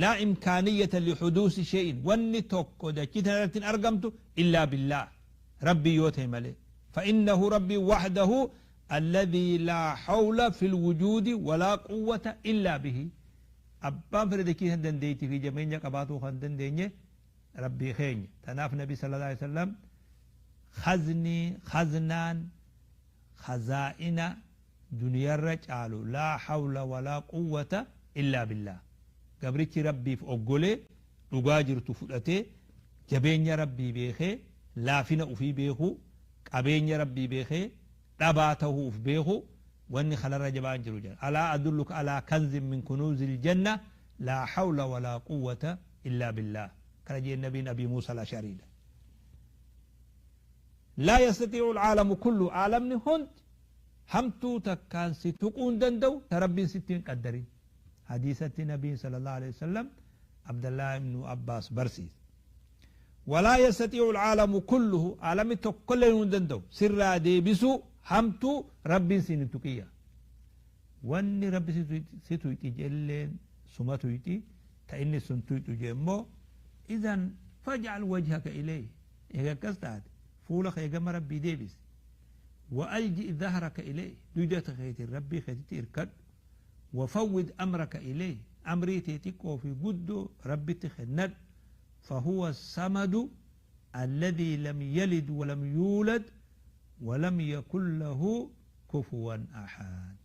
A: لا إمكانية لحدوث شيء وني توكو دا كتنرتين أرقمتو إلا بالله ربي يوتي ملي. فإنه ربي وحده الذي لا حول في الوجود ولا قوة إلا به. أبان فردكي هندن ديتي في جميع قباتو هندن ديني ربي خين. تناف نبي صلى الله عليه وسلم خزني خزنان خزائن دنيا الرجال لا حول ولا قوة إلا بالله. قبرتي ربي في أقولي رجاجر تفلتي جبين ربي بيخي لا فينا في بيخو قبين ربي بيخي رباته في بيخو واني خلال رجبان جروجان. ألا أدلك على كنز من كنوز الجنة لا حول ولا قوة إلا بالله. كان النبي نبي موسى الأشعري. لا يستطيع العالم كله عالم هند همتو تكان ستقون دندو تربي ستين قدرين. حديثة النبي صلى الله عليه وسلم عبد الله بن عباس برسيس. ولا يستطيع العالم كله عالم تكل دندو سر ديبسو همتو ربي سنتقيا واني ربي ستويتي جلين سمتويتي تإني سنتويتو جمو. إذن فاجعل وجهك إليه إذا كستعد فولك يا جماعة ربي ديبس وألجئ ظهرك إليه دوجة خيتي ربي خيتي إركد وفوض أمرك إليه أمري تيتك وفي جده ربي تخند. فهو الصمد الذي لم يلد ولم يولد ولم يكن له كفوا أحد.